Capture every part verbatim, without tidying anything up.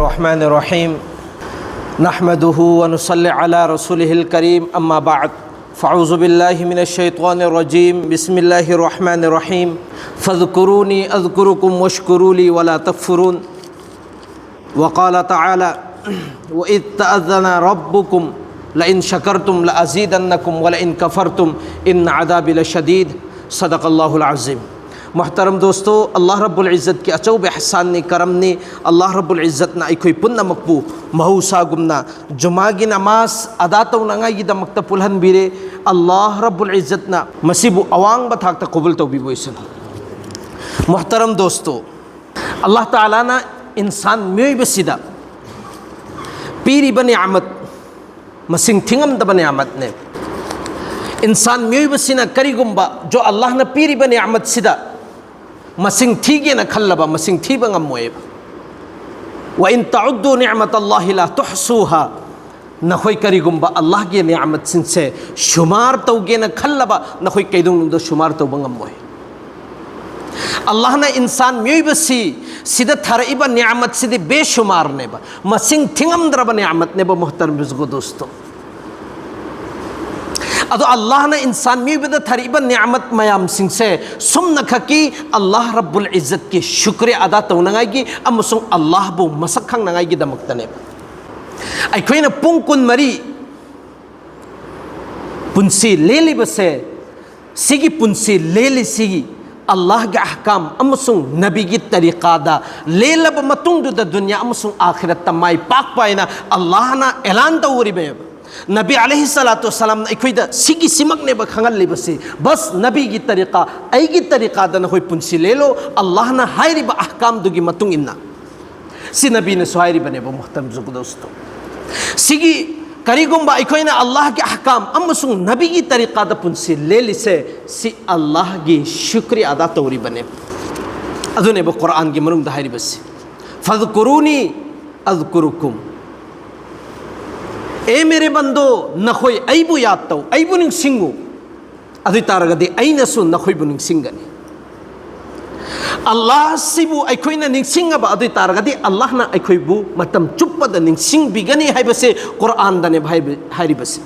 الرحمن الرحيم. نحمده ونصلي على رسوله الكريم. أما بعد. فأعوذ بالله من الشيطان الرجيم. بسم الله الرحمن الرحيم. فاذكروني أذكركم واشكروا لي ولا تكفرون. وقال تعالى: وإذ تأذن ربكم لئن شكرتم لأزيدنكم ولئن كفرتم إن عذابي لشديد. صدق الله العظيم. ꯃꯨꯍꯇꯔꯝ ꯗꯣꯁꯇꯣ, ꯑꯜꯂꯥꯍ ꯔꯕꯨꯜ ꯏꯖꯠꯀꯤ ꯑꯆꯧꯕ ꯏꯍꯁꯥꯟꯅꯤ, ꯀꯔꯝꯅꯤ꯫ ꯑꯜꯂꯥꯍ ꯔꯕꯨꯜ ꯏꯖꯠꯅ ꯑꯩꯈꯣꯏ ꯄꯨꯝꯅꯃꯛꯄꯨ ꯃꯍꯧꯁꯥꯒꯨꯝꯅ ꯖꯨꯃꯥꯒꯤ ꯅꯃꯥꯖ ꯑꯗꯥ ꯇꯧꯅꯉꯥꯏꯒꯤꯗꯃꯛꯇ ꯄꯨꯜꯍꯟꯕꯤꯔꯦ꯫ ꯑꯜꯂꯥꯍ ꯔꯕꯨꯜ ꯏꯖꯠꯅ ꯃꯁꯤꯕꯨ ꯑꯋꯥꯡꯕ ꯊꯥꯛꯇ ꯀꯕꯨꯜ ꯇꯧꯕꯤꯕ ꯑꯣꯏꯁꯅꯨ꯫ ꯃꯨꯍꯇꯔꯝ ꯗꯣꯁꯇꯣ, ꯑꯜꯂꯥꯍ ꯇꯥꯂꯥꯅ ꯏꯟꯁꯥꯟ ꯃꯤꯑꯣꯏꯕꯁꯤꯗ ꯄꯤꯔꯤꯕ ꯅꯤꯌꯥꯃꯠ ꯃꯁꯤꯡ ꯊꯤꯉꯝꯗꯕ ꯅꯤꯌꯥꯃꯠꯅꯦ꯫ ꯏꯟꯁꯥꯟ ꯃꯤꯑꯣꯏꯕꯁꯤꯅ ꯀꯔꯤꯒꯨꯝꯕ ꯖꯣ ꯑꯜꯂꯥꯍꯅ ꯄꯤꯔꯤꯕ ꯅꯤꯌꯥꯃꯠꯁꯤꯗ ꯃꯁꯤꯡ ꯊꯤꯒꯦꯅ ꯈꯜꯂꯕ, ꯃꯁꯤꯡ ꯊꯤꯕ ꯉꯝꯃꯣꯏꯕ꯫ وإن تعدوا نعمة الله لا تحصوها. ꯅꯈꯣꯏ ꯀꯔꯤꯒꯨꯝꯕ ꯑꯜꯂꯥꯍꯒꯤ ꯅꯤꯌꯥꯃꯠꯁꯤꯡꯁꯦ ꯁꯨꯃꯥꯔ ꯇꯧꯒꯦꯅ ꯈꯜꯂꯕ, ꯅꯈꯣꯏ ꯀꯩꯗꯧꯅꯨꯡꯗ ꯁꯨꯃꯥꯔ ꯇꯧꯕ ꯉꯝꯃꯣꯏ꯫ ꯑꯜꯂꯥꯍꯅ ꯏꯟꯁꯥꯟ ꯃꯤꯑꯣꯏꯕꯁꯤ ꯁꯤꯗ ꯊꯥꯔꯛꯏꯕ ꯅꯤꯌꯥꯃꯠꯁꯤꯗꯤ ꯕꯦꯁꯨꯃꯥꯔꯅꯦꯕ, ꯃꯁꯤꯡ ꯊꯤꯉꯝꯗ꯭ꯔꯕ ꯅꯤꯌꯥꯃꯠꯅꯦꯕ, ꯃꯨꯍꯇꯔꯝ ꯕꯨꯖꯨꯔꯒ ꯗꯣꯁꯇꯣ꯫ ꯑꯗꯣ ꯑꯜꯂꯥꯍꯅ ꯏꯟꯁꯥꯟ ꯃꯤꯑꯣꯏꯕꯗ ꯊꯥꯔꯛꯏꯕ ꯅꯤꯌꯥꯃꯠ ꯃꯌꯥꯝꯁꯤꯡꯁꯦ ꯁꯨꯝꯅꯈꯛꯀꯤ ꯑꯜꯂꯥꯍ ꯔꯕꯨꯜ ꯏꯖꯠꯀꯤ ꯁꯨꯀ꯭ꯔꯤꯌꯥ ꯑꯗꯥ ꯇꯧꯅꯉꯥꯏꯒꯤ ꯑꯃꯁꯨꯡ ꯑꯜꯂꯥꯍꯕꯨ ꯃꯁꯛ ꯈꯪꯅꯉꯥꯏꯒꯤꯗꯃꯛꯇꯅꯦꯕ꯫ ꯑꯩꯈꯣꯏꯅ ꯄꯨꯡ ꯀꯨꯟꯃꯔꯤ ꯄꯨꯟꯁꯤ ꯂꯦꯜꯂꯤꯕꯁꯦ, ꯁꯤꯒꯤ ꯄꯨꯟꯁꯤ ꯂꯦꯜꯂꯤꯁꯤꯒꯤ ꯑꯜꯂꯥꯍꯒꯤ ꯑꯍꯀꯥꯝ ꯑꯃꯁꯨꯡ ꯅꯕꯤꯒꯤ ꯇꯔꯤꯀꯥꯗ ꯂꯦꯜꯂꯕ ꯃꯇꯨꯡꯗꯨꯗ ꯗꯨꯅꯤꯌꯥ ꯑꯃꯁꯨꯡ ꯑꯥꯈꯤꯔꯠꯇ ꯃꯥꯏ ꯄꯥꯛꯄ ꯍꯥꯏꯅ ꯑꯜꯂꯥꯍꯅ ꯑꯦꯂꯥꯟ ꯇꯧꯔꯤꯕꯅꯦꯕ꯫ ꯅꯕꯤ ꯑꯂꯩꯍꯤ ꯁꯂꯥꯇꯨ ꯋꯁꯂꯥꯝꯅ ꯑꯩꯈꯣꯏꯗ ꯁꯤꯒꯤꯁꯤꯃꯛꯅꯦꯕ ꯈꯪꯍꯜꯂꯤꯕꯁꯤ, "ꯕꯁ, ꯅꯕꯤꯒꯤ ꯇꯔꯤꯀꯥ, ꯑꯩꯒꯤ ꯇꯔꯤꯀꯥꯗ ꯅꯈꯣꯏ ꯄꯨꯟꯁꯤ ꯂꯦꯜꯂꯣ, ꯑꯜꯂꯥꯍꯅ ꯍꯥꯏꯔꯤꯕ ꯑꯍꯀꯥꯝꯗꯨꯒꯤ ꯃꯇꯨꯡ ꯏꯟꯅ"꯫ ꯁꯤ ꯅꯕꯤꯅꯁꯨ ꯍꯥꯏꯔꯤꯕꯅꯦꯕ, ꯃꯨꯍꯇꯔꯝ ꯕꯨꯖꯨꯔꯒ ꯗꯣꯁꯇꯣ꯫ ꯁꯤꯒꯤ ꯀꯔꯤꯒꯨꯝꯕ ꯑꯩꯈꯣꯏꯅ ꯑꯜꯂꯥꯍꯒꯤ ꯑꯍꯀꯥꯝ ꯑꯃꯁꯨꯡ ꯅꯕꯤꯒꯤ ꯇꯔꯤꯀꯥꯗ ꯄꯨꯟꯁꯤ ꯂꯦꯜꯂꯤꯁꯦ, ꯁꯤ ꯑꯜꯂꯥꯍꯒꯤ ꯁꯨꯀ꯭ꯔꯤꯌꯥ ꯑꯗꯥ ꯇꯧꯔꯤꯕꯅꯦꯕ꯫ ꯑꯗꯨꯅꯦꯕ ꯀꯨꯔꯥꯟꯒꯤ ꯃꯅꯨꯡꯗ ꯍꯥꯏꯔꯤꯕꯁꯤ, "ꯐꯖꯀꯨꯔꯨꯅꯤ ꯑꯖꯀꯨꯔꯨꯀꯨꯝ"꯫ ꯑꯦ ꯃꯦꯔꯦ ꯕꯟꯗꯣ, ꯅꯈꯣꯏ ꯑꯩꯕꯨ ꯌꯥꯗ ꯇꯧ, ꯑꯩꯕꯨ ꯅꯤꯡꯁꯤꯡꯉꯨ, ꯑꯗꯨ ꯑꯣꯏ ꯇꯥꯔꯒꯗꯤ ꯑꯩꯅꯁꯨ ꯅꯈꯣꯏꯕꯨ ꯅꯤꯡꯁꯤꯡꯒꯅꯤ꯫ ꯑꯜꯂꯥꯍꯁꯤꯕꯨ ꯑꯩꯈꯣꯏꯅ ꯅꯤꯡꯁꯤꯡꯉꯕ ꯑꯗꯨ ꯑꯣꯏ ꯇꯥꯔꯒꯗꯤ, ꯑꯜꯂꯥꯍꯅ ꯑꯩꯈꯣꯏꯕꯨ ꯃꯇꯝ ꯆꯨꯞꯄꯗ ꯅꯤꯡꯁꯤꯡꯕꯤꯒꯅꯤ ꯍꯥꯏꯕꯁꯦ ꯀꯨꯔꯥꯟꯗꯅꯦꯕ ꯍꯥꯏꯕ-, ꯍꯥꯏꯔꯤꯕꯁꯦ꯫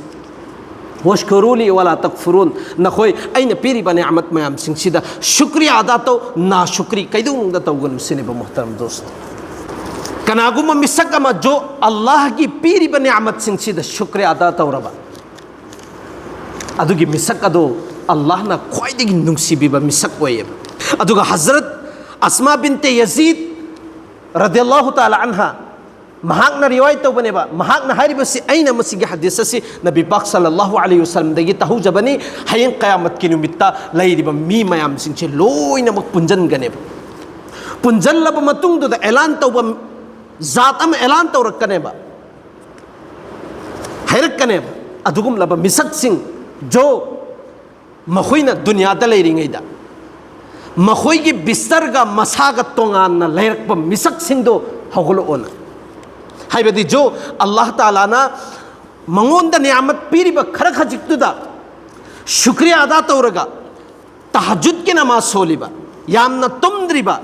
"ꯋꯥꯁꯀꯨꯔꯨ ꯂꯤ ꯋꯥꯂꯥ ꯇꯛꯐꯨꯔꯨꯟ", ꯅꯈꯣꯏ ꯑꯩꯅ ꯄꯤꯔꯤꯕ ꯅꯤꯌꯥꯃꯠ ꯃꯌꯥꯝꯁꯤꯡꯁꯤꯗ ꯁꯨꯀ꯭ꯔꯤꯌꯥ ꯑꯗꯥ ꯇꯧ, ꯅꯥ ꯁꯨꯀ꯭ꯔꯤ ꯀꯩꯗꯧꯅꯨꯡꯗ ꯇꯧꯒꯅꯨ ꯁꯤꯅꯦꯕ, ꯃꯨꯍꯇꯔꯝ ꯗꯣꯁ꯫ ꯀꯅꯥꯒꯨꯝꯕ ꯃꯤꯁꯛ ꯑꯃ ꯖꯣ ꯑꯜꯂꯥꯍꯒꯤ ꯄꯤꯔꯤꯕ ꯅꯤꯌꯥꯃꯠꯁꯤꯡꯁꯤꯗ ꯁꯨꯀ꯭ꯔꯤꯌꯥ ꯑꯗꯥ ꯇꯧꯔꯕ, ꯑꯗꯨꯒꯤ ꯃꯤꯁꯛ ꯑꯗꯣ ꯑꯜꯂꯥꯍꯅ ꯈ꯭ꯋꯥꯏꯗꯒꯤ ꯅꯨꯡꯁꯤꯕꯤꯕ ꯃꯤꯁꯛ ꯑꯣꯏꯌꯦꯕ꯫ ꯑꯗꯨꯒ ꯍꯖꯔꯠ ꯑꯁꯃꯥ ꯕꯤꯟꯇꯦ ꯌꯖꯤꯗ ꯔꯗꯤꯌꯜꯂꯥꯍꯨ ꯇꯥꯂꯥ ꯑꯟꯍꯥ, ꯃꯍꯥꯛꯅ ꯔꯤꯋꯥꯌꯠ ꯇꯧꯕꯅꯦꯕ꯫ ꯃꯍꯥꯛꯅ ꯍꯥꯏꯔꯤꯕꯁꯤ, ꯑꯩꯅ ꯃꯁꯤꯒꯤ ꯍꯗꯤꯁ ꯑꯁꯤ ꯅꯕꯤ ꯄꯥꯛ ꯁꯜꯂꯜꯂꯥꯍꯨ ꯑꯂꯩꯍꯤ ꯋꯁꯜꯂꯝꯗꯒꯤ ꯇꯧꯍꯧꯖꯕꯅꯤ꯫ ꯍꯌꯦꯡ ꯀꯌꯥꯃꯠꯀꯤ ꯅꯨꯃꯤꯠꯇ ꯂꯩꯔꯤꯕ ꯃꯤ ꯃꯌꯥꯝꯁꯤꯡꯁꯦ ꯂꯣꯏꯅꯃꯛ ꯄꯨꯟꯖꯟꯒꯅꯦꯕ꯫ ꯄꯨꯟꯖꯜꯂꯕ ꯃꯇꯨꯡꯗꯨꯗ ꯑꯦꯂꯥꯟ ꯇꯧꯕ ꯖꯥꯠ ꯑꯃ ꯑꯦꯂꯥꯟ ꯇꯧꯔꯛꯀꯅꯦꯕ, ꯍꯥꯏꯔꯛꯀꯅꯦꯕ꯫ ꯑꯗꯨꯒꯨꯝꯂꯕ ꯃꯤꯁꯛꯁꯤꯡ ꯖꯣ ꯃꯈꯣꯏꯅ ꯗꯨꯅꯤꯌꯥꯗ ꯂꯩꯔꯤꯉꯩꯗ ꯃꯈꯣꯏꯒꯤ ꯕꯤꯁꯇꯔꯒ ꯃꯁꯥꯒ ꯇꯣꯉꯥꯟꯅ ꯂꯩꯔꯛꯄ ꯃꯤꯁꯛꯁꯤꯡꯗꯣ ꯍꯧꯒꯠꯂꯛꯑꯣꯅ꯫ ꯍꯥꯏꯕꯗꯤ ꯖꯣ ꯑꯜꯂꯥꯍ ꯇꯥꯂꯥꯅ ꯃꯉꯣꯟꯗ ꯅꯤꯌꯥꯃꯠ ꯄꯤꯔꯤꯕ ꯈꯔ ꯈꯖꯤꯛꯇꯨꯗ ꯁꯨꯀ꯭ꯔꯤꯌꯥ ꯑꯗꯥ ꯇꯧꯔꯒ ꯇꯍꯖꯨꯗꯀꯤ ꯅꯃꯥꯖ ꯁꯣꯜꯂꯤꯕ, ꯌꯥꯝꯅ ꯇꯨꯝꯗ꯭ꯔꯤꯕ,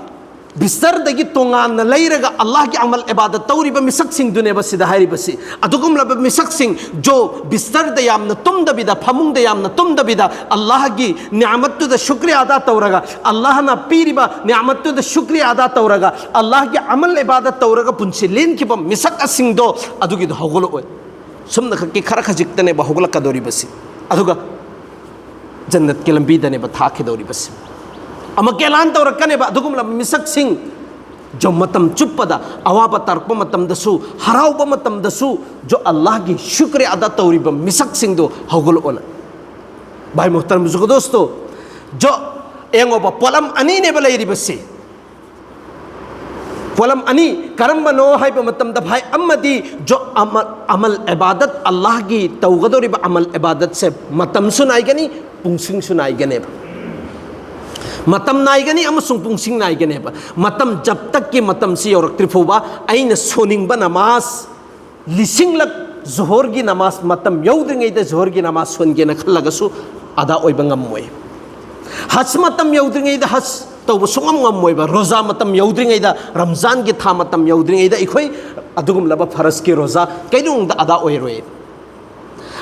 ꯕꯤꯁꯇꯔꯗꯒꯤ ꯇꯣꯉꯥꯟꯅ ꯂꯩꯔꯒ ꯑꯜꯂꯥꯍꯒꯤ ꯑꯃꯜ ꯏꯕꯥꯗꯠ ꯇꯧꯔꯤꯕ ꯃꯤꯁꯛꯁꯤꯡꯗꯨꯅꯦꯕ ꯁꯤꯗ ꯍꯥꯏꯔꯤꯕꯁꯤ꯫ ꯑꯗꯨꯒꯨꯝꯂꯕ ꯃꯤꯁꯛꯁꯤꯡ ꯖꯣ ꯕꯤꯁꯇꯔꯗ ꯌꯥꯝꯅ ꯇꯨꯝꯗꯕꯤꯗ, ꯐꯃꯨꯡꯗ ꯌꯥꯝꯅ ꯇꯨꯝꯗꯕꯤꯗ, ꯑꯜꯂꯥꯍꯒꯤ ꯅꯤꯌꯥꯃꯠꯇꯨꯗ ꯁꯨꯀ꯭ꯔꯤꯌꯥ ꯑꯗꯥ ꯇꯧꯔꯒ, ꯑꯜꯂꯥꯍꯅ ꯄꯤꯔꯤꯕ ꯅꯤꯌꯥꯃꯠꯇꯨꯗ ꯁꯨꯀ꯭ꯔꯤꯌꯥ ꯑꯗꯥ ꯇꯧꯔꯒ, ꯑꯜꯂꯥꯍꯒꯤ ꯑꯃꯜ ꯏꯕꯥꯗꯠ ꯇꯧꯔꯒ ꯄꯨꯟꯁꯤ ꯂꯦꯟꯈꯤꯕ ꯃꯤꯁꯛ ꯑꯁꯤꯡꯗꯣ ꯑꯗꯨꯒꯤꯗꯣ ꯍꯧꯒꯠꯂꯛꯑꯣꯏ꯫ ꯁꯨꯝꯅ ꯈꯛꯀꯤ ꯈꯔ ꯈꯖꯤꯛꯇꯅꯦꯕ ꯍꯧꯒꯠꯂꯛꯀꯗꯧꯔꯤꯕꯁꯤ꯫ ꯑꯗꯨꯒ ꯖꯟꯅꯠꯀꯤ ꯂꯝꯕꯤꯗꯅꯦꯕ ꯊꯥꯈꯤꯗꯧꯔꯤꯕꯁꯤ꯫ ꯑꯃꯨꯛ ꯑꯦꯂꯥꯟ ꯇꯧꯔꯛꯀꯅꯦꯕ ꯑꯗꯨꯒꯨꯝꯂꯕ ꯃꯤꯁꯛꯁꯤꯡ꯫ ꯖꯣ ꯃꯇꯝ ꯆꯨꯞꯄꯗ, ꯑꯋꯥꯕ ꯇꯥꯔꯛꯄ ꯃꯇꯝꯗꯁꯨ, ꯍꯔꯥꯎꯕ ꯃꯇꯝꯗꯁꯨ, ꯖꯣ ꯑꯜꯂꯥꯍꯒꯤ ꯁꯨꯀ꯭ꯔꯤꯌꯥ ꯑꯗꯥ ꯇꯧꯔꯤꯕ ꯃꯤꯁꯛꯁꯤꯡꯗꯣ ꯍꯧꯒꯠꯂꯛꯑꯣꯅ꯫ ꯚꯥꯏ ꯃꯨꯍꯇꯔꯝ ꯖꯨꯒꯗꯣꯁꯇꯣ, ꯖꯣ, ꯌꯦꯡꯉꯣꯕ, ꯄꯣꯠꯂꯝ ꯑꯅꯤꯅꯦꯕ ꯂꯩꯔꯤꯕꯁꯤ꯫ ꯄꯣꯠꯂꯝ ꯑꯅꯤ ꯀꯔꯝꯕꯅꯣ ꯍꯥꯏꯕ ꯃꯇꯝꯗ, ꯚꯥꯏ, ꯑꯃꯗꯤ ꯖꯣ ꯑꯃꯜ, ꯑꯃꯜ ꯏꯕꯥꯗꯠ, ꯑꯜꯂꯥꯍꯒꯤ ꯇꯧꯒꯗꯧꯔꯤꯕ ꯑꯃꯜ ꯏꯕꯥꯗꯠꯁꯦ ꯃꯇꯝꯁꯨ ꯅꯥꯏꯒꯅꯤ, ꯄꯨꯡꯁꯤꯡꯁꯨ ꯅꯥꯏꯒꯅꯦꯕ꯫ ꯃꯇꯝ ꯅꯥꯏꯒꯅꯤ ꯑꯃꯁꯨꯡ ꯄꯨꯡꯁꯤꯡ ꯅꯥꯏꯒꯅꯦꯕ꯫ ꯃꯇꯝ ꯖꯕ ꯇꯛꯀꯤ ꯃꯇꯝꯁꯤ ꯌꯧꯔꯛꯇ꯭ꯔꯤ ꯐꯥꯎꯕ ꯑꯩꯅ ꯁꯣꯟꯅꯤꯡꯕ ꯅꯃꯥꯖ ꯂꯤꯁꯤꯡꯂꯛ ꯖꯣꯍꯔꯒꯤ ꯅꯃꯥꯖ ꯃꯇꯝ ꯌꯧꯗ꯭ꯔꯤꯉꯩꯗ ꯖꯣꯍꯔꯒꯤ ꯅꯃꯥꯖ ꯁꯣꯟꯒꯦꯅ ꯈꯜꯂꯒꯁꯨ ꯑꯗꯥ ꯑꯣꯏꯕ ꯉꯝꯃꯣꯏ꯫ ꯍꯖ ꯃꯇꯝ ꯌꯧꯗ꯭ꯔꯤꯉꯩꯗ ꯍꯖ ꯇꯧꯕ ꯁꯨꯡꯉꯝ ꯉꯝꯃꯣꯏꯕ꯫ ꯔꯣꯖꯥ ꯃꯇꯝ ꯌꯧꯗ꯭ꯔꯤꯉꯩꯗ, ꯔꯝꯖꯥꯟꯒꯤ ꯊꯥ ꯃꯇꯝ ꯌꯧꯗ꯭ꯔꯤꯉꯩꯗ ꯑꯩꯈꯣꯏ ꯑꯗꯨꯒꯨꯝꯂꯕ ꯐꯔꯖꯀꯤ ꯔꯣꯖꯥ ꯀꯩꯗꯧꯅꯨꯡꯗ ꯑꯗꯥ ꯑꯣꯏꯔꯣꯏ꯫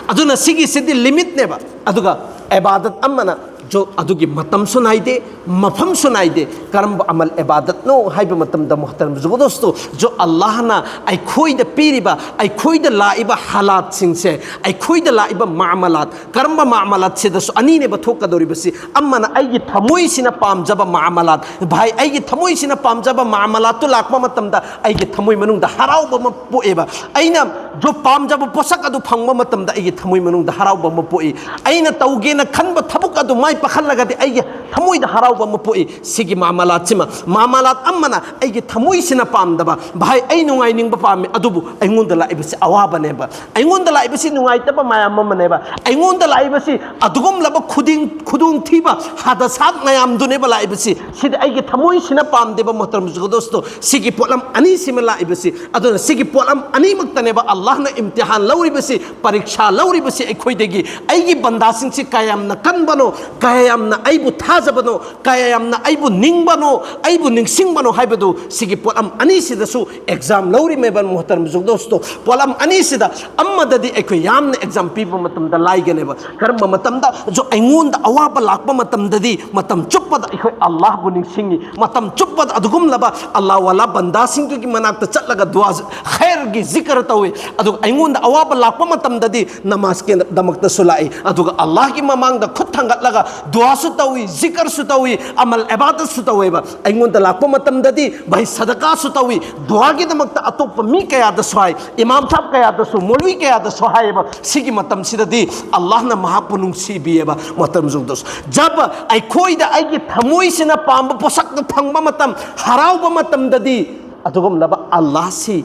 ꯑꯗꯨꯅ ꯁꯤꯒꯤꯁꯤꯗꯤ ꯂꯤꯃꯤꯠꯅꯦꯕ꯫ ꯑꯗꯨꯒ ꯏꯕꯥꯗꯠ ꯑꯃꯅ ꯖꯣ ꯑꯗꯨꯒꯤ ꯃꯇꯝꯁꯨ ꯅꯥꯏꯗꯦ, ꯃꯐꯝꯁꯨ ꯅꯥꯏꯗꯦ꯫ ꯀꯔꯝꯕ ꯑꯃꯜ ꯏꯕꯥꯗꯠꯅꯣ ꯍꯥꯏꯕ ꯃꯇꯝꯗ, ꯃꯣꯍꯇꯔꯝ ꯖꯨꯒꯗꯣꯁꯇꯣ, ꯖꯣ ꯑꯜꯂꯥꯍꯅ ꯑꯩꯈꯣꯏꯗ ꯄꯤꯔꯤꯕ, ꯑꯩꯈꯣꯏꯗ ꯂꯥꯛꯏꯕ ꯍꯥꯂꯥꯠꯁꯤꯡꯁꯦ, ꯑꯩꯈꯣꯏꯗ ꯂꯥꯛꯏꯕ ꯃꯥꯃꯂꯥꯠ, ꯀꯔꯝꯕ ꯃꯥꯃꯂꯥꯠꯁꯤꯗꯁꯨ ꯑꯅꯤꯅꯦꯕ ꯊꯣꯛꯀꯗꯧꯔꯤꯕꯁꯤ꯫ ꯑꯃꯅ ꯑꯩꯒꯤ ꯊꯃꯣꯏꯁꯤꯅ ꯄꯥꯝꯖꯕ ꯃꯥꯃꯂꯥꯠ, ꯚꯥꯏ, ꯑꯩꯒꯤ ꯊꯃꯣꯏꯁꯤꯅ ꯄꯥꯝꯖꯕ ꯃꯥꯃꯂꯥꯠꯇꯨ ꯂꯥꯛꯄ ꯃꯇꯝꯗ ꯑꯩꯒꯤ ꯊꯃꯣꯏ ꯃꯅꯨꯡꯗ ꯍꯔꯥꯎꯕ ꯑꯃ ꯄꯣꯛꯑꯦꯕ꯫ ꯑꯩꯅ ꯖꯣ ꯄꯥꯝꯖꯕ ꯄꯣꯠꯁꯛ ꯑꯗꯨ ꯐꯪꯕ ꯃꯇꯝꯗ ꯑꯩꯒꯤ ꯊꯃꯣꯏ ꯃꯅꯨꯡꯗ ꯍꯔꯥꯎꯕ ꯑꯃ ꯄꯣꯛꯏ꯫ ꯑꯩꯅ ꯇꯧꯒꯦꯅ ꯈꯟꯕ ꯊꯕꯛ ꯑꯗꯨ ꯃꯥꯏ ꯄꯥꯛꯍꯜꯂꯒꯗꯤ ꯑꯩꯒꯤ ꯊꯃꯣꯏꯗ ꯍꯔꯥꯎꯕ ꯑꯃ ꯄꯣꯛꯏ꯫ ꯁꯤꯒꯤ ꯃꯥꯃꯂꯥꯠꯁꯤꯃ, ꯃꯥꯃꯂꯥꯠ ꯑꯃꯅ ꯑꯩꯒꯤ ꯊꯃꯣꯏꯁꯤꯅ ꯄꯥꯝꯗꯕ, ꯚꯥꯏ, ꯑꯩ ꯅꯨꯡꯉꯥꯏꯅꯤꯡꯕ ꯄꯥꯝꯃꯤ, ꯑꯗꯨꯕꯨ ꯑꯩꯉꯣꯟꯗ ꯂꯥꯛꯏꯕꯁꯤ ꯑꯋꯥꯕꯅꯦꯕ, ꯑꯩꯉꯣꯟꯗ ꯂꯥꯛꯏꯕꯁꯤ ꯅꯨꯡꯉꯥꯏꯇꯕ ꯃꯌꯥꯝ ꯑꯃꯅꯦꯕ, ꯑꯩꯉꯣꯟꯗ ꯂꯥꯛꯏꯕꯁꯤ ꯑꯗꯨꯒꯨꯝꯂꯕ ꯈꯨꯗꯤꯡ-, ꯈꯨꯗꯣꯡꯊꯤꯕ, ꯍꯥꯗꯁꯥꯠ ꯃꯌꯥꯝꯗꯨꯅꯦꯕ ꯂꯥꯛꯏꯕꯁꯤ꯫ ꯁꯤꯗꯤ ꯑꯩꯒꯤ ꯊꯃꯣꯏꯁꯤꯅ ꯄꯥꯝꯗꯦꯕ, ꯃꯣꯍꯇꯔꯝ ꯖꯨꯒꯗꯣꯁꯇꯣ꯫ ꯁꯤꯒꯤ ꯄꯣꯠꯂꯝ ꯑꯅꯤꯁꯤꯃ ꯂꯥꯛꯏꯕꯁꯤ, ꯑꯗꯨꯅ ꯁꯤꯒꯤ ꯄꯣꯠꯂꯝ ꯑꯅꯤꯃꯛꯇꯅꯦꯕ ꯑꯜꯂꯥꯍꯅ ꯏꯝꯇꯤꯍꯥꯟ ꯂꯧꯔꯤꯕꯁꯤ, ꯄꯔꯤꯛꯁꯥ ꯂꯧꯔꯤꯕꯁꯤ ꯑꯩꯈꯣꯏꯗꯒꯤ꯫ ꯑꯩꯒꯤ ꯕꯟꯗꯥꯁꯤꯡꯁꯤ ꯀꯌꯥꯝꯅ ꯀꯟꯕꯅꯣ, ꯀꯌꯥꯝꯅ ꯑꯩꯕꯨ ꯊꯥꯖꯕꯅꯣ, ꯀꯌꯥꯝꯅ ꯑꯩꯕꯨ ꯅꯤꯡꯕꯅꯣ, ꯑꯩꯕꯨ ꯅꯤꯡꯁꯤꯡꯕꯅꯣ ꯍꯥꯏꯕꯗꯨ ꯁꯤꯒꯤ ꯄꯣꯠꯂꯝ ꯑꯅꯤꯁꯤꯗꯁꯨ ꯑꯦꯛꯖꯥꯝ ꯂꯧꯔꯤꯃꯦꯕ, ꯃꯣꯍꯇꯔꯝ ꯖꯨꯒꯗꯣꯁꯇꯣ꯫ ꯄꯣꯠꯂꯝ ꯑꯅꯤꯁꯤꯗ ꯑꯃꯗꯗꯤ ꯑꯩꯈꯣꯏ ꯌꯥꯝꯅ ꯑꯦꯛꯖꯥꯝ ꯄꯤꯕ ꯃꯇꯝꯗ ꯂꯥꯏꯒꯅꯦꯕ꯫ ꯀꯔꯝꯕ ꯃꯇꯝꯗ? ꯖꯣ ꯑꯩꯉꯣꯟꯗ ꯑꯋꯥꯕ ꯂꯥꯛꯄ ꯃꯇꯝꯗꯗꯤ ꯃꯇꯝ ꯆꯨꯞꯄꯗ ꯑꯩꯈꯣꯏ ꯑꯜꯂꯥꯍꯕꯨ ꯅꯤꯡꯁꯤꯡꯉꯤ, ꯃꯇꯝ ꯆꯨꯞꯄꯗ ꯑꯗꯨꯒꯨꯝꯂꯕ ꯑꯜꯂꯥꯍ ꯋꯥꯂꯥ ꯕꯟꯗꯥꯁꯤꯡꯗꯨꯒꯤ ꯃꯅꯥꯛꯇ ꯆꯠꯂꯒ ꯗꯨꯋꯥ, ꯈꯩꯔꯒꯤ ꯖꯤꯀꯔ ꯇꯧꯏ꯫ ꯑꯗꯨꯒ ꯑꯩꯉꯣꯟꯗ ꯑꯋꯥꯕ ꯂꯥꯛꯄ ꯃꯇꯝꯗꯗꯤ ꯅꯃꯥꯖꯀꯤꯗꯃꯛꯇꯁꯨ ꯂꯥꯛꯏ, ꯑꯗꯨꯒ ꯑꯜꯂꯥꯍꯒꯤ ꯃꯃꯥꯡꯗ ꯈꯨꯠ ꯊꯥꯡꯒꯠꯂꯒ ꯗꯨꯋꯥꯁꯨ ꯇꯧꯏ, ꯖꯤꯀꯔꯁꯨ ꯇꯧꯏ, ꯑꯃꯜ ꯏꯕꯥꯗꯠꯁꯨ ꯇꯧꯋꯦꯕ꯫ ꯑꯩꯉꯣꯟꯗ ꯂꯥꯛꯄ ꯃꯇꯝꯗꯗꯤ, ꯚꯥꯏ, ꯁꯗꯀꯥꯁꯨ ꯇꯧꯏ, ꯗꯨꯋꯥꯒꯤꯗꯃꯛꯇ ꯑꯇꯣꯞꯄ ꯃꯤ ꯀꯌꯥꯗꯁꯨ ꯍꯥꯏ, ꯏꯃꯥꯝ ꯁꯥꯍꯕ ꯀꯌꯥꯗꯁꯨ, ꯃꯧꯂꯨꯏ ꯀꯌꯥꯗꯁꯨ ꯍꯥꯏꯌꯦꯕ꯫ ꯁꯤꯒꯤ ꯃꯇꯝꯁꯤꯗꯗꯤ ꯑꯜꯂꯥꯍꯅ ꯃꯍꯥꯛꯄꯨ ꯅꯨꯡꯁꯤꯕꯤꯌꯦꯕ, ꯃꯣꯍꯇꯔꯝ ꯖꯨꯒꯗꯣꯁ꯫ ꯖꯕ ꯑꯩꯈꯣꯏꯗ ꯑꯩꯒꯤ ꯊꯃꯣꯏꯁꯤꯅ ꯄꯥꯝꯕ ꯄꯣꯠꯁꯛꯇꯨ ꯐꯪꯕ ꯃꯇꯝ, ꯍꯔꯥꯎꯕ ꯃꯇꯝꯗꯗꯤ ꯑꯗꯨꯒꯨꯝꯂꯕ ꯑꯜꯂꯥꯍꯁꯤ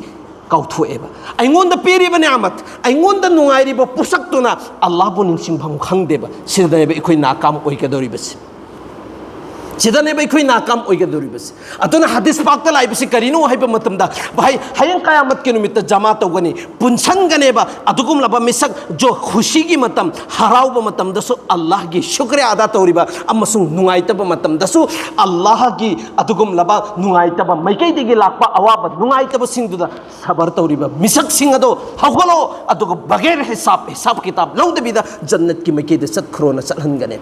ꯀꯥꯎꯊꯣꯛꯑꯦꯕ꯫ ꯑꯩꯉꯣꯟꯗ ꯄꯤꯔꯤꯕ ꯅꯤꯌꯥꯃꯠ, ꯑꯩꯉꯣꯟꯗ ꯅꯨꯡꯉꯥꯏꯔꯤꯕ ꯄꯣꯠꯁꯛꯇꯨꯅ ꯑꯜꯂꯥꯍꯕꯨ ꯅꯤꯡꯁꯤꯡꯐꯝ ꯈꯪꯗꯦꯕ꯫ ꯁꯤꯗꯅꯦꯕ ꯑꯩꯈꯣꯏ ꯅꯥꯀꯥꯝ ꯑꯣꯏꯒꯗꯧꯔꯤꯕꯁꯤ꯫ ꯁꯤꯗꯅꯦꯕ ꯑꯩꯈꯣꯏ ꯅꯥꯀꯥꯝ ꯑꯣꯏꯒꯗꯧꯔꯤꯕꯁꯤ꯫ ꯑꯗꯨꯅ ꯍꯗꯤꯁ ꯄꯥꯛꯇ ꯂꯥꯛꯏꯕꯁꯤ ꯀꯔꯤꯅꯣ ꯍꯥꯏꯕ ꯃꯇꯝꯗ, ꯚꯥꯏ, ꯍꯌꯦꯡ ꯀꯌꯥꯃꯠꯀꯤ ꯅꯨꯃꯤꯠꯇ ꯖꯃꯥ ꯇꯧꯒꯅꯤ, ꯄꯨꯟꯁꯟꯒꯅꯦꯕ꯫ ꯑꯗꯨꯒꯨꯝꯂꯕ ꯃꯤꯁꯛ ꯖꯣ ꯈꯨꯁꯤꯒꯤ ꯃꯇꯝ, ꯍꯔꯥꯎꯕ ꯃꯇꯝꯗꯁꯨ ꯑꯜꯂꯥꯍꯒꯤ ꯁꯨꯀ꯭ꯔꯤꯌꯥ ꯑꯗꯥ ꯇꯧꯔꯤꯕ, ꯑꯃꯁꯨꯡ ꯅꯨꯡꯉꯥꯏꯇꯕ ꯃꯇꯝꯗꯁꯨ ꯑꯜꯂꯥꯍꯒꯤ ꯑꯗꯨꯒꯨꯝꯂꯕ ꯅꯨꯡꯉꯥꯏꯇꯕ ꯃꯥꯏꯀꯩꯗꯒꯤ ꯂꯥꯛꯄ ꯑꯋꯥꯕ ꯅꯨꯡꯉꯥꯏꯇꯕꯁꯤꯡꯗꯨꯗ ꯁꯕꯔ ꯇꯧꯔꯤꯕ ꯃꯤꯁꯛꯁꯤꯡ ꯑꯗꯣ ꯍꯧꯒꯠꯂꯣ, ꯑꯗꯨꯒ ꯕꯒꯦꯔ ꯍꯤꯁꯥꯕ, ꯍꯤꯁꯥꯕ ꯀꯤꯇꯥꯕ ꯂꯧꯗꯕꯤꯗ ꯖꯟꯅꯠꯀꯤ ꯃꯥꯏꯀꯩꯗ ꯆꯠꯈ꯭ꯔꯣꯅ ꯆꯠꯍꯟꯒꯅꯤ꯫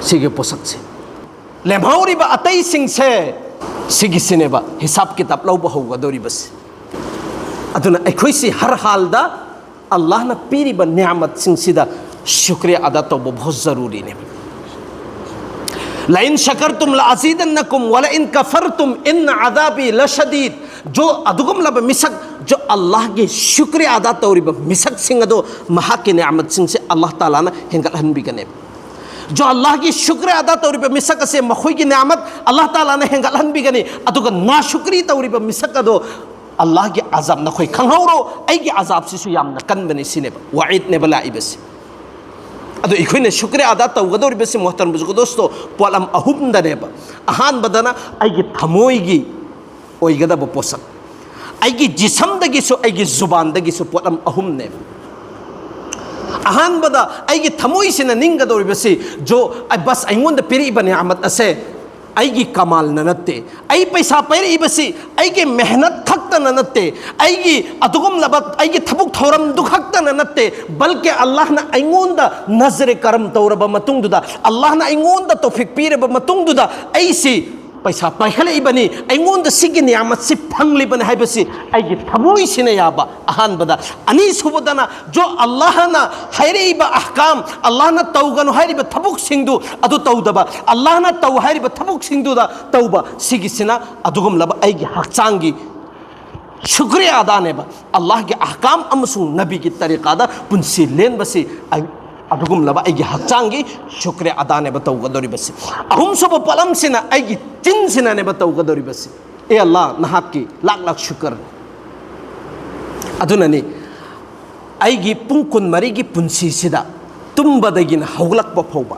ꯁꯤꯒꯤ ꯄꯣꯠꯁꯛꯁꯦ, ꯂꯦꯝꯍꯧꯔꯤꯕ ꯑꯇꯩꯁꯤꯡꯁꯦ, ꯁꯤꯒꯤꯁꯤꯅꯦꯕ ꯍꯤꯁꯥꯕ ꯀꯤꯇꯥꯕ ꯂꯧꯕ ꯍꯧꯒꯗꯧꯔꯤꯕꯁꯦ꯫ ꯑꯗꯨꯅ ꯑꯩꯈꯣꯏꯁꯤ ꯍꯔ ꯍꯥꯜꯗ ꯑꯜꯂꯥꯍꯅ ꯄꯤꯔꯤꯕ ꯅꯤꯌꯥꯃꯠꯁꯤꯡꯁꯤꯗ ꯁꯨꯀ꯭ꯔꯤꯌꯥ ꯑꯗꯥ ꯇꯧꯕ ꯕꯍꯨꯠ ꯖꯔꯨꯔꯤꯅꯦꯕ꯫ "ꯂꯥꯏꯟ ꯁꯀꯔꯇꯨꯝ ꯂꯥ ꯑꯖꯤꯗꯟꯅꯀꯨꯝ ꯋꯥꯂꯥ ꯏꯟ ꯀꯐꯔꯇꯨꯝ ꯏꯟꯅ ꯑꯗꯥꯕꯤ ꯂꯁꯗꯤꯗ"꯫ ꯖꯣ ꯑꯗꯨꯒꯨꯝꯂꯕ ꯃꯤꯁꯛ, ꯖꯣ ꯑꯜꯂꯥꯍꯒꯤ ꯁꯨꯀ꯭ꯔꯤꯌꯥ ꯑꯗꯥ ꯇꯧꯔꯤꯕ ꯃꯤꯁꯛꯁꯤꯡ ꯑꯗꯣ, ꯃꯍꯥꯛꯀꯤ ꯅꯤꯌꯥꯃꯠꯁꯤꯡꯁꯦ ꯑꯜꯂꯥꯍ ꯇꯥꯂꯥꯅ ꯍꯦꯟꯒꯠꯍꯟꯕꯤꯒꯅꯦꯕ꯫ ꯖꯣ ꯑꯜꯂꯥꯍꯒꯤ ꯁꯨꯀ꯭ꯔꯤꯌꯥ ꯑꯗꯥ ꯇꯧꯔꯤꯕ ꯃꯤꯁꯛ ꯑꯁꯦ, ꯃꯈꯣꯏꯒꯤ ꯅꯤꯌꯥꯃꯠ ꯑꯜꯂꯥꯍ ꯇꯥꯂꯥꯅ ꯍꯦꯟꯒꯠꯍꯟꯕꯤꯒꯅꯤ꯫ ꯑꯗꯨꯒ ꯅꯥꯁꯨꯀ꯭ꯔꯤ ꯇꯧꯔꯤꯕ ꯃꯤꯁꯛ ꯑꯗꯣ, ꯑꯜꯂꯥꯍꯒꯤ ꯑꯖꯥꯕ, ꯅꯈꯣꯏ ꯈꯪꯍꯧꯔꯣ, ꯑꯩꯒꯤ ꯑꯖꯥꯕꯁꯤꯁꯨ ꯌꯥꯝꯅ ꯀꯟꯕꯅꯤ ꯁꯤꯅꯦꯕ, ꯋꯥꯏꯗꯅꯦꯕ ꯂꯥꯛꯏꯕꯁꯤ꯫ ꯑꯗꯣ ꯑꯩꯈꯣꯏꯅ ꯁꯨꯀ꯭ꯔꯤꯌꯥ ꯑꯗꯥ ꯇꯧꯒꯗꯧꯔꯤꯕꯁꯤ, ꯃꯣꯍꯇꯔꯝ ꯕꯨꯖꯨꯔꯒ ꯗꯣꯁꯇꯣ, ꯄꯣꯠꯂꯝ ꯑꯍꯨꯝꯗꯅꯦꯕ꯫ ꯑꯍꯥꯟꯕꯗꯅ ꯑꯩꯒꯤ ꯊꯃꯣꯏꯒꯤ ꯑꯣꯏꯒꯗꯕ ꯄꯣꯠꯁꯛ, ꯑꯩꯒꯤ ꯖꯤꯁꯝꯗꯒꯤꯁꯨ, ꯑꯩꯒꯤ ꯖꯨꯕꯥꯟꯗꯒꯤꯁꯨ ꯄꯣꯠꯂꯝ ꯑꯍꯨꯝꯅꯦꯕ꯫ ꯑꯍꯥꯟꯕꯗ ꯑꯩꯒꯤ ꯊꯃꯣꯏꯁꯤꯅ ꯅꯤꯡꯒꯗꯧꯔꯤꯕꯁꯤ, ꯖꯣ, ꯑꯩ ꯕꯁ, ꯑꯩꯉꯣꯟꯗ ꯄꯤꯔꯛꯏꯕ ꯅꯤꯌꯥꯃꯠ ꯑꯁꯦ ꯑꯩꯒꯤ ꯀꯃꯥꯜꯅ ꯅꯠꯇꯦ, ꯑꯩ ꯄꯩꯁꯥ ꯄꯥꯏꯔꯛꯏꯕꯁꯤ ꯑꯩꯒꯤ ꯃꯦꯍꯅꯠ ꯈꯛꯇꯅ ꯅꯠꯇꯦ, ꯑꯩꯒꯤ ꯑꯗꯨꯒꯨꯝꯂꯕ ꯑꯩꯒꯤ ꯊꯕꯛ ꯊꯧꯔꯝꯗꯨ ꯈꯛꯇꯅ ꯅꯠꯇꯦ, ꯕꯜꯀꯤ ꯑꯜꯂꯥꯍꯅ ꯑꯩꯉꯣꯟꯗ ꯅꯖꯔꯦ ꯀꯔꯝ ꯇꯧꯔꯕ ꯃꯇꯨꯡꯗꯨꯗ, ꯑꯜꯂꯥꯍꯅ ꯑꯩꯉꯣꯟꯗ ꯇꯧꯐꯤꯛ ꯄꯤꯔꯕ ꯃꯇꯨꯡꯗꯨꯗ, ꯑꯩꯁꯤ ꯄꯩꯁꯥ ꯄꯥꯏꯈꯠꯂꯛꯏꯕꯅꯤ, ꯑꯩꯉꯣꯟꯗ ꯁꯤꯒꯤ ꯅꯤꯌꯥꯃꯠꯁꯤ ꯐꯪꯂꯤꯕꯅꯤ ꯍꯥꯏꯕꯁꯤ ꯑꯩꯒꯤ ꯊꯃꯣꯏꯁꯤꯅ ꯌꯥꯕ꯫ ꯑꯍꯥꯟꯕꯗ꯫ ꯑꯅꯤꯁꯨꯕꯗꯅ, ꯖꯣ ꯑꯜꯂꯥꯍꯅ ꯍꯥꯏꯔꯛꯏꯕ ꯑꯍꯀꯥꯝ, ꯑꯜꯂꯥꯍꯅ ꯇꯧꯒꯅꯨ ꯍꯥꯏꯔꯤꯕ ꯊꯕꯛꯁꯤꯡꯗꯨ ꯑꯗꯨ ꯇꯧꯗꯕ, ꯑꯜꯂꯥꯍꯅ ꯇꯧ ꯍꯥꯏꯔꯤꯕ ꯊꯕꯛꯁꯤꯡꯗꯨꯗ ꯇꯧꯕ, ꯁꯤꯒꯤꯁꯤꯅ ꯑꯗꯨꯒꯨꯝꯂꯕ ꯑꯩꯒꯤ ꯍꯛꯆꯥꯡꯒꯤ ꯁꯨꯀ꯭ꯔꯤꯌꯥ ꯑꯗꯥꯅꯦꯕ꯫ ꯑꯜꯂꯥꯍꯒꯤ ꯑꯍꯀꯥꯝ ꯑꯃꯁꯨꯡ ꯅꯕꯤꯒꯤ ꯇꯔꯤꯀꯥꯗ ꯄꯨꯟꯁꯤ ꯂꯦꯟꯕꯁꯤ ꯑꯩ ꯑꯗꯨꯒꯨꯝꯂꯕ ꯑꯩꯒꯤ ꯍꯛꯆꯥꯡꯒꯤ ꯁꯨꯀ꯭ꯔꯤꯌꯥ ꯑꯗꯥꯅꯦꯕ ꯇꯧꯒꯗꯧꯔꯤꯕꯁꯤ꯫ ꯑꯍꯨꯝꯁꯨꯕ ꯄꯣꯠꯂꯝꯁꯤꯅ ꯑꯩꯒꯤ ꯆꯤꯟꯁꯤꯅꯅꯦꯕ ꯇꯧꯒꯗꯧꯔꯤꯕꯁꯤ꯫ "ꯑꯦ ꯑꯜꯂꯥ, ꯅꯍꯥꯛꯀꯤ ꯂꯥꯛ ꯂꯥꯛ ꯁꯨꯀꯔ"꯫ ꯑꯗꯨꯅꯅꯤ ꯑꯩꯒꯤ ꯄꯨꯡ ꯀꯨꯟꯃꯔꯤꯒꯤ ꯄꯨꯟꯁꯤꯁꯤꯗ, ꯇꯨꯝꯕꯗꯒꯤꯅ ꯍꯧꯒꯠꯂꯛꯄ ꯐꯥꯎꯕ,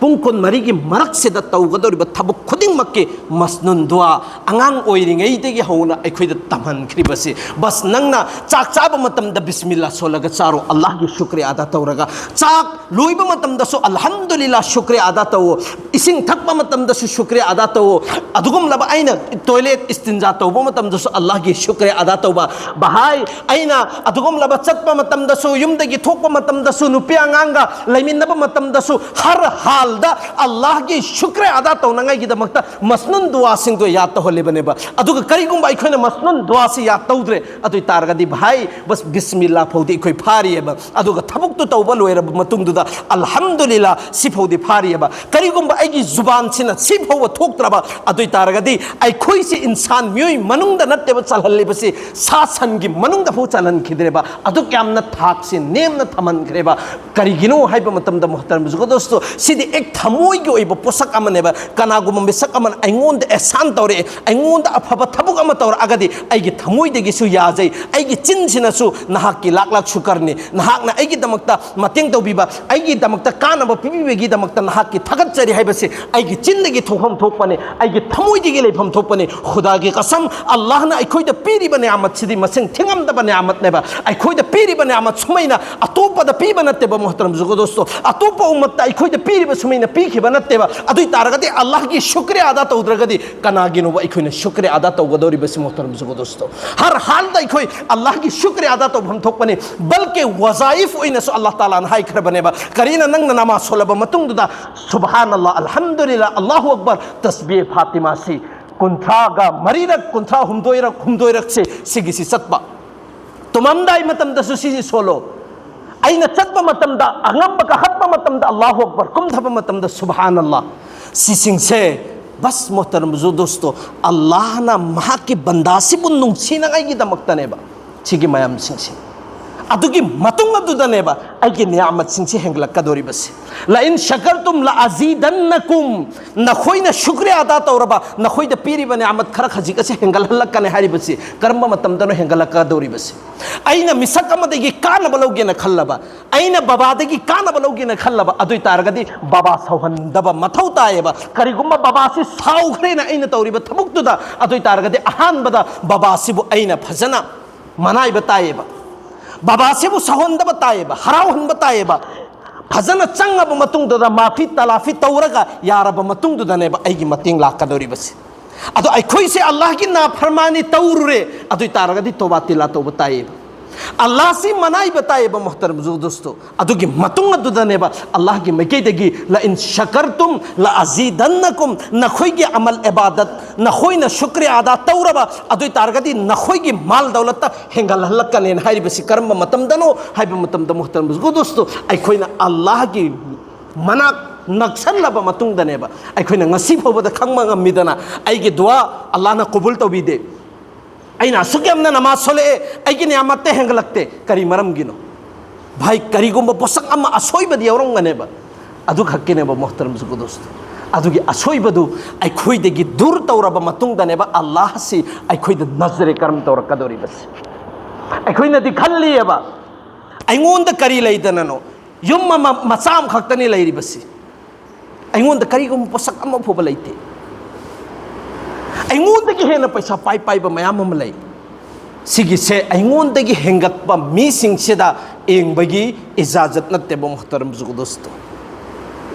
ꯄꯨꯡ ꯀꯨꯟꯃꯔꯤꯒꯤ ꯃꯔꯛꯁꯤꯗ ꯇꯧꯒꯗꯧꯔꯤꯕ ꯊꯕꯛ ꯈꯨꯗꯤꯡꯃꯛꯀꯤ ꯃꯁꯅꯨꯟ ꯗꯨꯋꯥ ꯑꯉꯥꯡ ꯑꯣꯏꯔꯤꯉꯩꯗꯒꯤ ꯍꯧꯅ ꯑꯩꯈꯣꯏꯗ ꯇꯝꯍꯟꯈ꯭ꯔꯤꯕꯁꯤ꯫ ꯕꯁ, ꯅꯪꯅ ꯆꯥꯛ ꯆꯥꯕ ꯃꯇꯝꯗ ꯕꯤꯁꯃꯤꯜꯂꯥ ꯁꯣꯜꯂꯒ ꯆꯥꯔꯣ, ꯑꯜꯂꯥꯍꯒꯤ ꯁꯨꯀ꯭ꯔꯤꯌꯥ ꯑꯗꯥ ꯇꯧꯔꯒ꯫ ꯆꯥꯛ ꯂꯣꯏꯕ ꯃꯇꯝꯗꯁꯨ ꯑꯜꯍꯝꯗꯨꯂꯤꯜꯂꯥ ꯁꯨꯀ꯭ꯔꯤꯌꯥ ꯑꯗꯥ ꯇꯧꯋꯣ꯫ ꯏꯁꯤꯡ ꯊꯛꯄ ꯃꯇꯝꯗꯁꯨ ꯁꯨꯀ꯭ꯔꯤꯌꯥ ꯑꯗꯥ ꯇꯧꯋꯣ꯫ ꯑꯗꯨꯒꯨꯝꯂꯕ ꯑꯩꯅ ꯇꯣꯏꯂꯦꯠ ꯏꯁꯇꯤꯟꯖꯥ ꯇꯧꯕ ꯃꯇꯝꯗꯁꯨ ꯑꯜꯂꯥꯍꯒꯤ ꯁꯨꯀ꯭ꯔꯤꯌꯥ ꯑꯗꯥ ꯇꯧꯕ꯫ ꯚꯥꯏ, ꯑꯩꯅ ꯑꯗꯨꯒꯨꯝꯂꯕ ꯆꯠꯄ ꯃꯇꯝꯗꯁꯨ, ꯌꯨꯝꯗꯒꯤ ꯊꯣꯛꯄ ꯃꯇꯝꯗꯁꯨ, ꯅꯨꯄꯤ ꯑꯉꯥꯡꯒ ꯂꯩꯃꯤꯟꯅꯕ ꯃꯇꯝꯗꯁꯨ, ꯍꯔ ꯍꯥꯜꯗ ꯑꯜꯂꯥꯍꯒꯤ ꯁꯨꯀ꯭ꯔꯤꯌꯥ ꯑꯗꯥ ꯇꯧꯅꯉꯥꯏꯒꯤꯗꯃꯛꯇ ꯃꯁꯅꯨꯟ ꯗꯨꯋꯥꯁꯤꯡꯗꯣ ꯌꯥꯗ ꯇꯧꯍꯜꯂꯤꯕꯅꯦꯕ꯫ ꯑꯗꯨꯒ ꯀꯔꯤꯒꯨꯝꯕ ꯑꯩꯈꯣꯏꯅ ꯃꯁꯅꯨꯟ ꯗꯨꯋꯥꯁꯤ ꯌꯥꯗ ꯇꯧꯗ꯭ꯔꯦ, ꯑꯗꯨ ꯑꯣꯏ ꯇꯥꯔꯒꯗꯤ ꯚꯥꯏ, ꯕꯁ ꯕꯤꯁꯃꯤꯜꯂꯥ ꯐꯥꯎꯗꯤ ꯑꯩꯈꯣꯏ ꯐꯥꯔꯤꯑꯕ꯫ ꯑꯗꯨꯒ ꯊꯕꯛꯇꯨ ꯇꯧꯕ ꯂꯣꯏꯔꯕ ꯃꯇꯨꯡꯗꯨꯗ ꯑꯜꯍꯝꯗꯨꯂꯤꯜꯂꯥ ꯁꯤ ꯐꯥꯎꯗꯤ ꯐꯥꯔꯤꯑꯕ꯫ ꯀꯔꯤꯒꯨꯝꯕ ꯑꯩꯒꯤ ꯖꯨꯕꯥꯟꯁꯤꯅ ꯁꯤ ꯐꯥꯎꯕ ꯊꯣꯛꯇ꯭ꯔꯕ, ꯑꯗꯨ ꯑꯣꯏ ꯇꯥꯔꯒꯗꯤ ꯑꯩꯈꯣꯏꯁꯤ ꯏꯟꯁꯥꯟ, ꯃꯤꯑꯣꯏ ꯃꯅꯨꯡꯗ ꯅꯠꯇꯦꯕ ꯆꯜꯍꯜꯂꯤꯕꯁꯤ, ꯁꯥ ꯁꯟꯒꯤ ꯃꯅꯨꯡꯗ ꯐꯥꯎ ꯆꯜꯍꯟꯈꯤꯗ꯭ꯔꯦꯕ꯫ ꯑꯗꯨꯛ ꯌꯥꯝꯅ ꯊꯥꯛꯁꯤ ꯅꯦꯝꯅ ꯊꯝꯍꯟꯈ꯭ꯔꯦꯕ꯫ ꯀꯔꯤꯒꯤꯅꯣ ꯍꯥꯏꯕ ꯃꯇꯝꯗ, ꯃꯣꯍꯇꯔꯝ ꯕꯨꯖꯨꯔꯒ ꯗꯣꯁꯇꯣ, ꯁꯤꯗꯤ ꯑꯦꯛ ꯊꯃꯣꯏꯒꯤ ꯑꯣꯏꯕ ꯄꯣꯠꯁꯛ ꯑꯃꯅꯦꯕ꯫ ꯀꯅꯥꯒꯨꯝꯕ ꯃꯤꯁꯛ ꯑꯃꯅ ꯑꯩꯉꯣꯟꯗ ꯑꯦꯍꯁꯥꯟ ꯇꯧꯔꯛꯑꯦ, ꯑꯩꯉꯣꯟꯗ ꯑꯐꯕ ꯊꯕꯛ ꯑꯃ ꯇꯧꯔꯛꯑꯒꯗꯤ ꯑꯩꯒꯤ ꯊꯃꯣꯏꯗꯒꯤꯁꯨ ꯌꯥꯖꯩ, ꯑꯩꯒꯤ ꯆꯤꯟꯁꯤꯅꯁꯨ ꯅꯍꯥꯛꯀꯤ ꯂꯥꯛ ꯂꯥꯛ ꯁꯨꯀꯔꯅꯤ, ꯅꯍꯥꯛꯅ ꯑꯩꯒꯤꯗꯃꯛꯇ ꯃꯇꯦꯡ ꯇꯧꯕꯤꯕ, ꯑꯩꯒꯤꯗꯃꯛꯇ ꯀꯥꯟꯅꯕ ꯄꯤꯕꯤꯕꯒꯤꯗꯃꯛꯇ ꯅꯍꯥꯛꯀꯤ ꯊꯥꯒꯠꯆꯔꯤ ꯍꯥꯏꯕꯁꯤ ꯑꯩꯒꯤ ꯆꯤꯟꯗꯒꯤ ꯊꯣꯛꯐꯝ ꯊꯣꯛꯄꯅꯤ, ꯑꯩꯒꯤ ꯊꯃꯣꯏꯗꯒꯤ ꯂꯩꯐꯝ ꯊꯣꯛꯄꯅꯤ꯫ ꯈꯨꯗꯥꯒꯤ ꯀꯁꯝ, ꯑꯜꯂꯥꯍꯅ ꯑꯩꯈꯣꯏꯗ ꯄꯤꯔꯤꯕ ꯅꯤꯌꯥꯃꯠꯁꯤꯗꯤ ꯃꯁꯤꯡ ꯊꯤꯉꯝꯗꯕ ꯅꯤꯌꯥꯃꯠꯅꯦꯕ꯫ ꯑꯩꯈꯣꯏꯗ ꯄꯤꯔꯤꯕ ꯅꯤꯌꯥꯃꯠ ꯁꯨꯃꯩꯅ ꯑꯇꯣꯞꯄꯗ ꯄꯤꯕ ꯅꯠꯇꯦꯕ, ꯃꯣꯍꯇꯔꯝ ꯕꯨꯖꯨꯔꯒ ꯗꯣꯁꯇꯣ꯫ ꯑꯇꯣꯞꯄ ꯎꯝꯃꯠꯇ ꯑꯩꯈꯣꯏꯗ ꯄꯤꯔꯤꯕ ꯁꯨꯃꯩꯅ ꯄꯤꯈꯤꯕ ꯅꯠꯇꯦꯕ꯫ ꯑꯗꯨ ꯑꯣꯏ ꯇꯥꯔꯒꯗꯤ ꯑꯜꯂꯥꯍꯒꯤ ꯁꯨꯀ꯭ꯔꯤꯌꯥ ꯑꯗꯥ ꯇꯧꯗ꯭ꯔꯒꯗꯤ ꯀꯅꯥꯒꯤꯅꯣꯕ ꯑꯩꯈꯣꯏꯅ ꯁꯨꯀ꯭ꯔꯤꯌꯥ ꯑꯗꯥ ꯇꯧꯒꯗꯧꯔꯤꯕꯁꯤ, ꯃꯣꯍꯇꯔꯝ ꯕꯨꯖꯨꯔꯒ ꯗꯣꯁꯇꯣ? ꯍꯔ ꯍꯥꯜꯗ ꯑꯩꯈꯣꯏ ꯑꯜꯂꯥꯍꯒꯤ ꯁꯨꯀ꯭ꯔꯤꯌꯥ ꯑꯗꯥ ꯇꯧꯐꯝ ꯊꯣꯛꯄꯅꯤ꯫ ꯕꯜꯀꯦ ꯋꯖꯥꯏꯐ ꯑꯣꯏꯅꯁꯨ ꯑꯜꯂꯥꯍ ꯇꯥꯂꯥꯅ ꯍꯥꯏꯈ꯭ꯔꯕꯅꯦꯕ꯫ ꯀꯔꯤꯅ? ꯅꯪꯅ ꯅꯃꯥꯖ ꯁꯣꯜꯂꯕ ꯃꯇꯨꯡꯗꯨꯗ ꯁꯨꯕꯍꯥꯅꯜꯂꯥꯍ, ꯑꯜꯍꯝꯗꯨꯂꯤꯜꯂꯥꯍ, ꯑꯜꯂꯥꯍꯨ ꯑꯛꯕꯔ, ꯇꯁꯕꯤꯍ ꯐꯥꯇꯤꯃꯥꯁꯤ ꯀꯨꯟꯊ꯭ꯔꯥꯒ ꯃꯔꯤꯔꯛ, ꯀꯨꯟꯊ꯭ꯔꯥ ꯍꯨꯝꯗꯣꯏꯔꯛ, ꯍꯨꯝꯗꯣꯏꯔꯛꯁꯦ ꯁꯤꯒꯤꯁꯤ ꯆꯠꯄ꯫ ꯇꯨꯝꯃꯝꯗꯥꯏ ꯃꯇꯝꯗꯁꯨ ꯁꯤꯁꯤ ꯁꯣꯜꯂꯣ꯫ ꯑꯩꯅ ꯆꯠꯄ ꯃꯇꯝꯗ, ꯑꯉꯝꯕ ꯀꯥꯈꯠꯄ ꯃꯇꯝꯗ ꯑꯜꯂꯥꯍꯨ ꯑꯛꯕꯔ, ꯀꯨꯝꯊꯕ ꯃꯇꯝꯗ ꯁꯨꯕꯍꯥꯅꯜꯂꯥꯍ꯫ ꯁꯤꯁꯤꯡꯁꯦ, ꯕꯁ, ꯃꯣꯍꯇꯔꯝ ꯕꯨꯖꯨꯔꯒ ꯗꯣꯁꯇꯣ, ꯑꯜꯂꯥꯍꯅ ꯃꯍꯥꯛꯀꯤ ꯕꯟꯗꯥꯁꯤꯕꯨ ꯅꯨꯡꯁꯤꯅꯉꯥꯏꯒꯤꯗꯃꯛꯇꯅꯦꯕ ꯁꯤꯒꯤ ꯃꯌꯥꯝꯁꯤꯡꯁꯦ꯫ ꯑꯗꯨꯒꯤ ꯃꯇꯨꯡ ꯑꯗꯨꯗꯅꯦꯕ ꯑꯩꯒꯤ ꯅꯤꯌꯥꯃꯠꯁꯤꯡꯁꯤ ꯍꯦꯟꯒꯠꯂꯛꯀꯗꯧꯔꯤꯕꯁꯤ꯫ "ꯂ ꯏꯟ ꯁꯀꯔꯇꯨꯝ ꯂ ꯑꯖꯤꯗꯟꯅꯀꯨꯝ", ꯅꯈꯣꯏꯅ ꯁꯨꯀ꯭ꯔꯤꯌꯥ ꯑꯗꯥ ꯇꯧꯔꯕ, ꯅꯈꯣꯏꯗ ꯄꯤꯔꯤꯕ ꯅꯤꯌꯥꯃꯠ ꯈꯔ ꯈꯖꯤꯛ ꯑꯁꯤ ꯍꯦꯟꯒꯠꯍꯜꯂꯛꯀꯅꯤ ꯍꯥꯏꯔꯤꯕꯁꯤ꯫ ꯀꯔꯝꯕ ꯃꯇꯝꯗꯅꯣ ꯍꯦꯟꯒꯠꯂꯛꯀꯗꯧꯔꯤꯕꯁꯤ? ꯑꯩꯅ ꯃꯤꯁꯛ ꯑꯃꯗꯒꯤ ꯀꯥꯟꯅꯕ ꯂꯧꯒꯦꯅ ꯈꯜꯂꯕ, ꯑꯩꯅ ꯕꯕꯥꯗꯒꯤ ꯀꯥꯟꯅꯕ ꯂꯧꯒꯦꯅ ꯈꯜꯂꯕ, ꯑꯗꯨ ꯑꯣꯏ ꯇꯥꯔꯒꯗꯤ ꯕꯕꯥ ꯁꯥꯎꯍꯟꯗꯕ ꯃꯊꯧ ꯇꯥꯏꯌꯦꯕ꯫ ꯀꯔꯤꯒꯨꯝꯕ ꯕꯕꯥꯁꯤ ꯁꯥꯎꯈ꯭ꯔꯦꯅ ꯑꯩꯅ ꯇꯧꯔꯤꯕ ꯊꯕꯛꯇꯨꯗ, ꯑꯗꯨ ꯑꯣꯏ ꯇꯥꯔꯒꯗꯤ ꯑꯍꯥꯟꯕꯗ ꯕꯕꯥꯁꯤꯕꯨ ꯑꯩꯅ ꯐꯖꯅ ꯃꯅꯥꯏꯕ ꯇꯥꯏꯌꯦꯕ, ꯕꯕꯥꯁꯤꯕꯨ ꯁꯥꯎꯍꯟꯗꯕ ꯇꯥꯏꯌꯦꯕ, ꯍꯔꯥꯎꯍꯟꯕ ꯇꯥꯏꯌꯦꯕ꯫ ꯐꯖꯅ ꯆꯪꯉꯕ ꯃꯇꯨꯡꯗꯨꯗ, ꯃꯥꯐꯤ ꯇꯂꯥꯐꯤ ꯇꯧꯔꯒ ꯌꯥꯔꯕ ꯃꯇꯨꯡꯗꯨꯗꯅꯦꯕ ꯑꯩꯒꯤ ꯃꯇꯦꯡ ꯂꯥꯛꯀꯗꯧꯔꯤꯕꯁꯤ꯫ ꯑꯗꯣ ꯑꯩꯈꯣꯏꯁꯦ ꯑꯜꯂꯥꯍꯒꯤ ꯅꯥꯐꯔꯃꯥꯅꯤ ꯇꯧꯔꯨꯔꯦ, ꯑꯗꯨ ꯑꯣꯏ ꯇꯥꯔꯒꯗꯤ ꯇꯣꯕꯥ ꯇꯤꯂꯥ ꯇꯧꯕ ꯇꯥꯏꯌꯦꯕ, ꯑꯜꯂꯥꯍꯁꯤ ꯃꯅꯥꯏꯕ ꯇꯥꯏꯌꯦꯕ, ꯃꯣꯍꯇꯔꯝ ꯗꯣꯁꯇꯣ꯫ ꯑꯗꯨꯒꯤ ꯃꯇꯨꯡ ꯑꯗꯨꯗꯅꯦꯕ ꯑꯜꯂꯥꯍꯒꯤ ꯃꯥꯏꯀꯩꯗꯒꯤ, "ꯂ ꯏꯟ ꯁꯀꯔꯇꯨꯝ ꯂ ꯑꯖꯤꯗꯟꯅꯀꯨꯝ", ꯅꯈꯣꯏꯒꯤ ꯑꯃꯜ ꯏꯕꯥꯗꯠ, ꯅꯈꯣꯏꯅ ꯁꯨꯀ꯭ꯔꯤꯌꯥ ꯑꯗꯥ ꯇꯧꯔꯕ, ꯑꯗꯨ ꯑꯣꯏ ꯇꯥꯔꯒꯗꯤ ꯅꯈꯣꯏꯒꯤ ꯃꯥꯜ ꯗꯧꯂꯠꯇ ꯍꯦꯟꯒꯠꯍꯜꯂꯛꯀꯅꯦꯅ ꯍꯥꯏꯔꯤꯕꯁꯤ ꯀꯔꯝꯕ ꯃꯇꯝꯗꯅꯣ ꯍꯥꯏꯕ ꯃꯇꯝꯗ, ꯃꯣꯍꯇꯔꯝ ꯗꯣꯁꯇꯣ, ꯑꯩꯈꯣꯏꯅ ꯑꯜꯂꯥꯍꯒꯤ ꯃꯅꯥꯛ ꯅꯛꯁꯜꯂꯕ ꯃꯇꯨꯡꯗꯅꯦꯕ꯫ ꯑꯩꯈꯣꯏꯅ ꯉꯁꯤ ꯐꯥꯎꯕꯗ ꯈꯪꯕ ꯉꯝꯃꯤꯗꯅ, ꯑꯩꯒꯤ ꯗꯨꯋꯥ ꯑꯜꯂꯥꯍꯅ ꯀꯕꯨꯜ ꯇꯧꯕꯤꯗꯦ, ꯑꯩꯅ ꯑꯁꯨꯛ ꯌꯥꯝꯅ ꯅꯃꯥꯖ ꯁꯣꯜꯂꯛꯑꯦ, ꯑꯩꯒꯤ ꯅꯤꯌꯥꯃꯠꯇ ꯍꯦꯟꯒꯠꯂꯛꯇꯦ꯫ ꯀꯔꯤ ꯃꯔꯝꯒꯤꯅꯣ? ꯚꯥꯏ, ꯀꯔꯤꯒꯨꯝꯕ ꯄꯣꯠꯁꯛ ꯑꯃ ꯑꯁꯣꯏꯕꯗꯤ ꯌꯥꯎꯔꯝꯒꯅꯦꯕ꯫ ꯑꯗꯨ ꯈꯛꯀꯤꯅꯦꯕ, ꯃꯣꯍꯇꯔꯝ ꯖꯨꯒꯨꯗꯣꯁꯇꯣ꯫ ꯑꯗꯨꯒꯤ ꯑꯁꯣꯏꯕꯗꯨ ꯑꯩꯈꯣꯏꯗꯒꯤ ꯗꯨꯔ ꯇꯧꯔꯕ ꯃꯇꯨꯡꯗꯅꯦꯕ ꯑꯜꯂꯥꯍꯁꯤ ꯑꯩꯈꯣꯏꯗ ꯅꯖꯔꯦ ꯀꯔꯝ ꯇꯧꯔꯛꯀꯗꯧꯔꯤꯕꯁꯤ꯫ ꯑꯩꯈꯣꯏꯅꯗꯤ ꯈꯜꯂꯤꯑꯕ, "ꯑꯩꯉꯣꯟꯗ ꯀꯔꯤ ꯂꯩꯗꯅꯅꯣ? ꯌꯨꯝ ꯑꯃ ꯃꯆꯥ ꯑꯃꯈꯛꯇꯅꯤ ꯂꯩꯔꯤꯕꯁꯤ, ꯑꯩꯉꯣꯟꯗ ꯀꯔꯤꯒꯨꯝꯕ ꯄꯣꯠꯁꯛ ꯑꯃ ꯐꯥꯎꯕ ꯂꯩꯇꯦ꯫ ꯑꯩꯉꯣꯟꯗꯒꯤ ꯍꯦꯟꯅ ꯄꯩꯁꯥ ꯄꯥꯏ ꯄꯥꯏꯕ ꯃꯌꯥꯝ ꯑꯃ ꯂꯩ"꯫ ꯁꯤꯒꯤꯁꯦ ꯑꯩꯉꯣꯟꯗꯒꯤ ꯍꯦꯟꯒꯠꯄ ꯃꯤꯁꯤꯡꯁꯤꯗ ꯌꯦꯡꯕꯒꯤ ꯏꯖꯥꯖꯠ ꯅꯠꯇꯦꯕ, ꯃꯣꯍꯇꯔꯝ ꯖꯨꯒꯗꯣꯁꯇꯣ꯫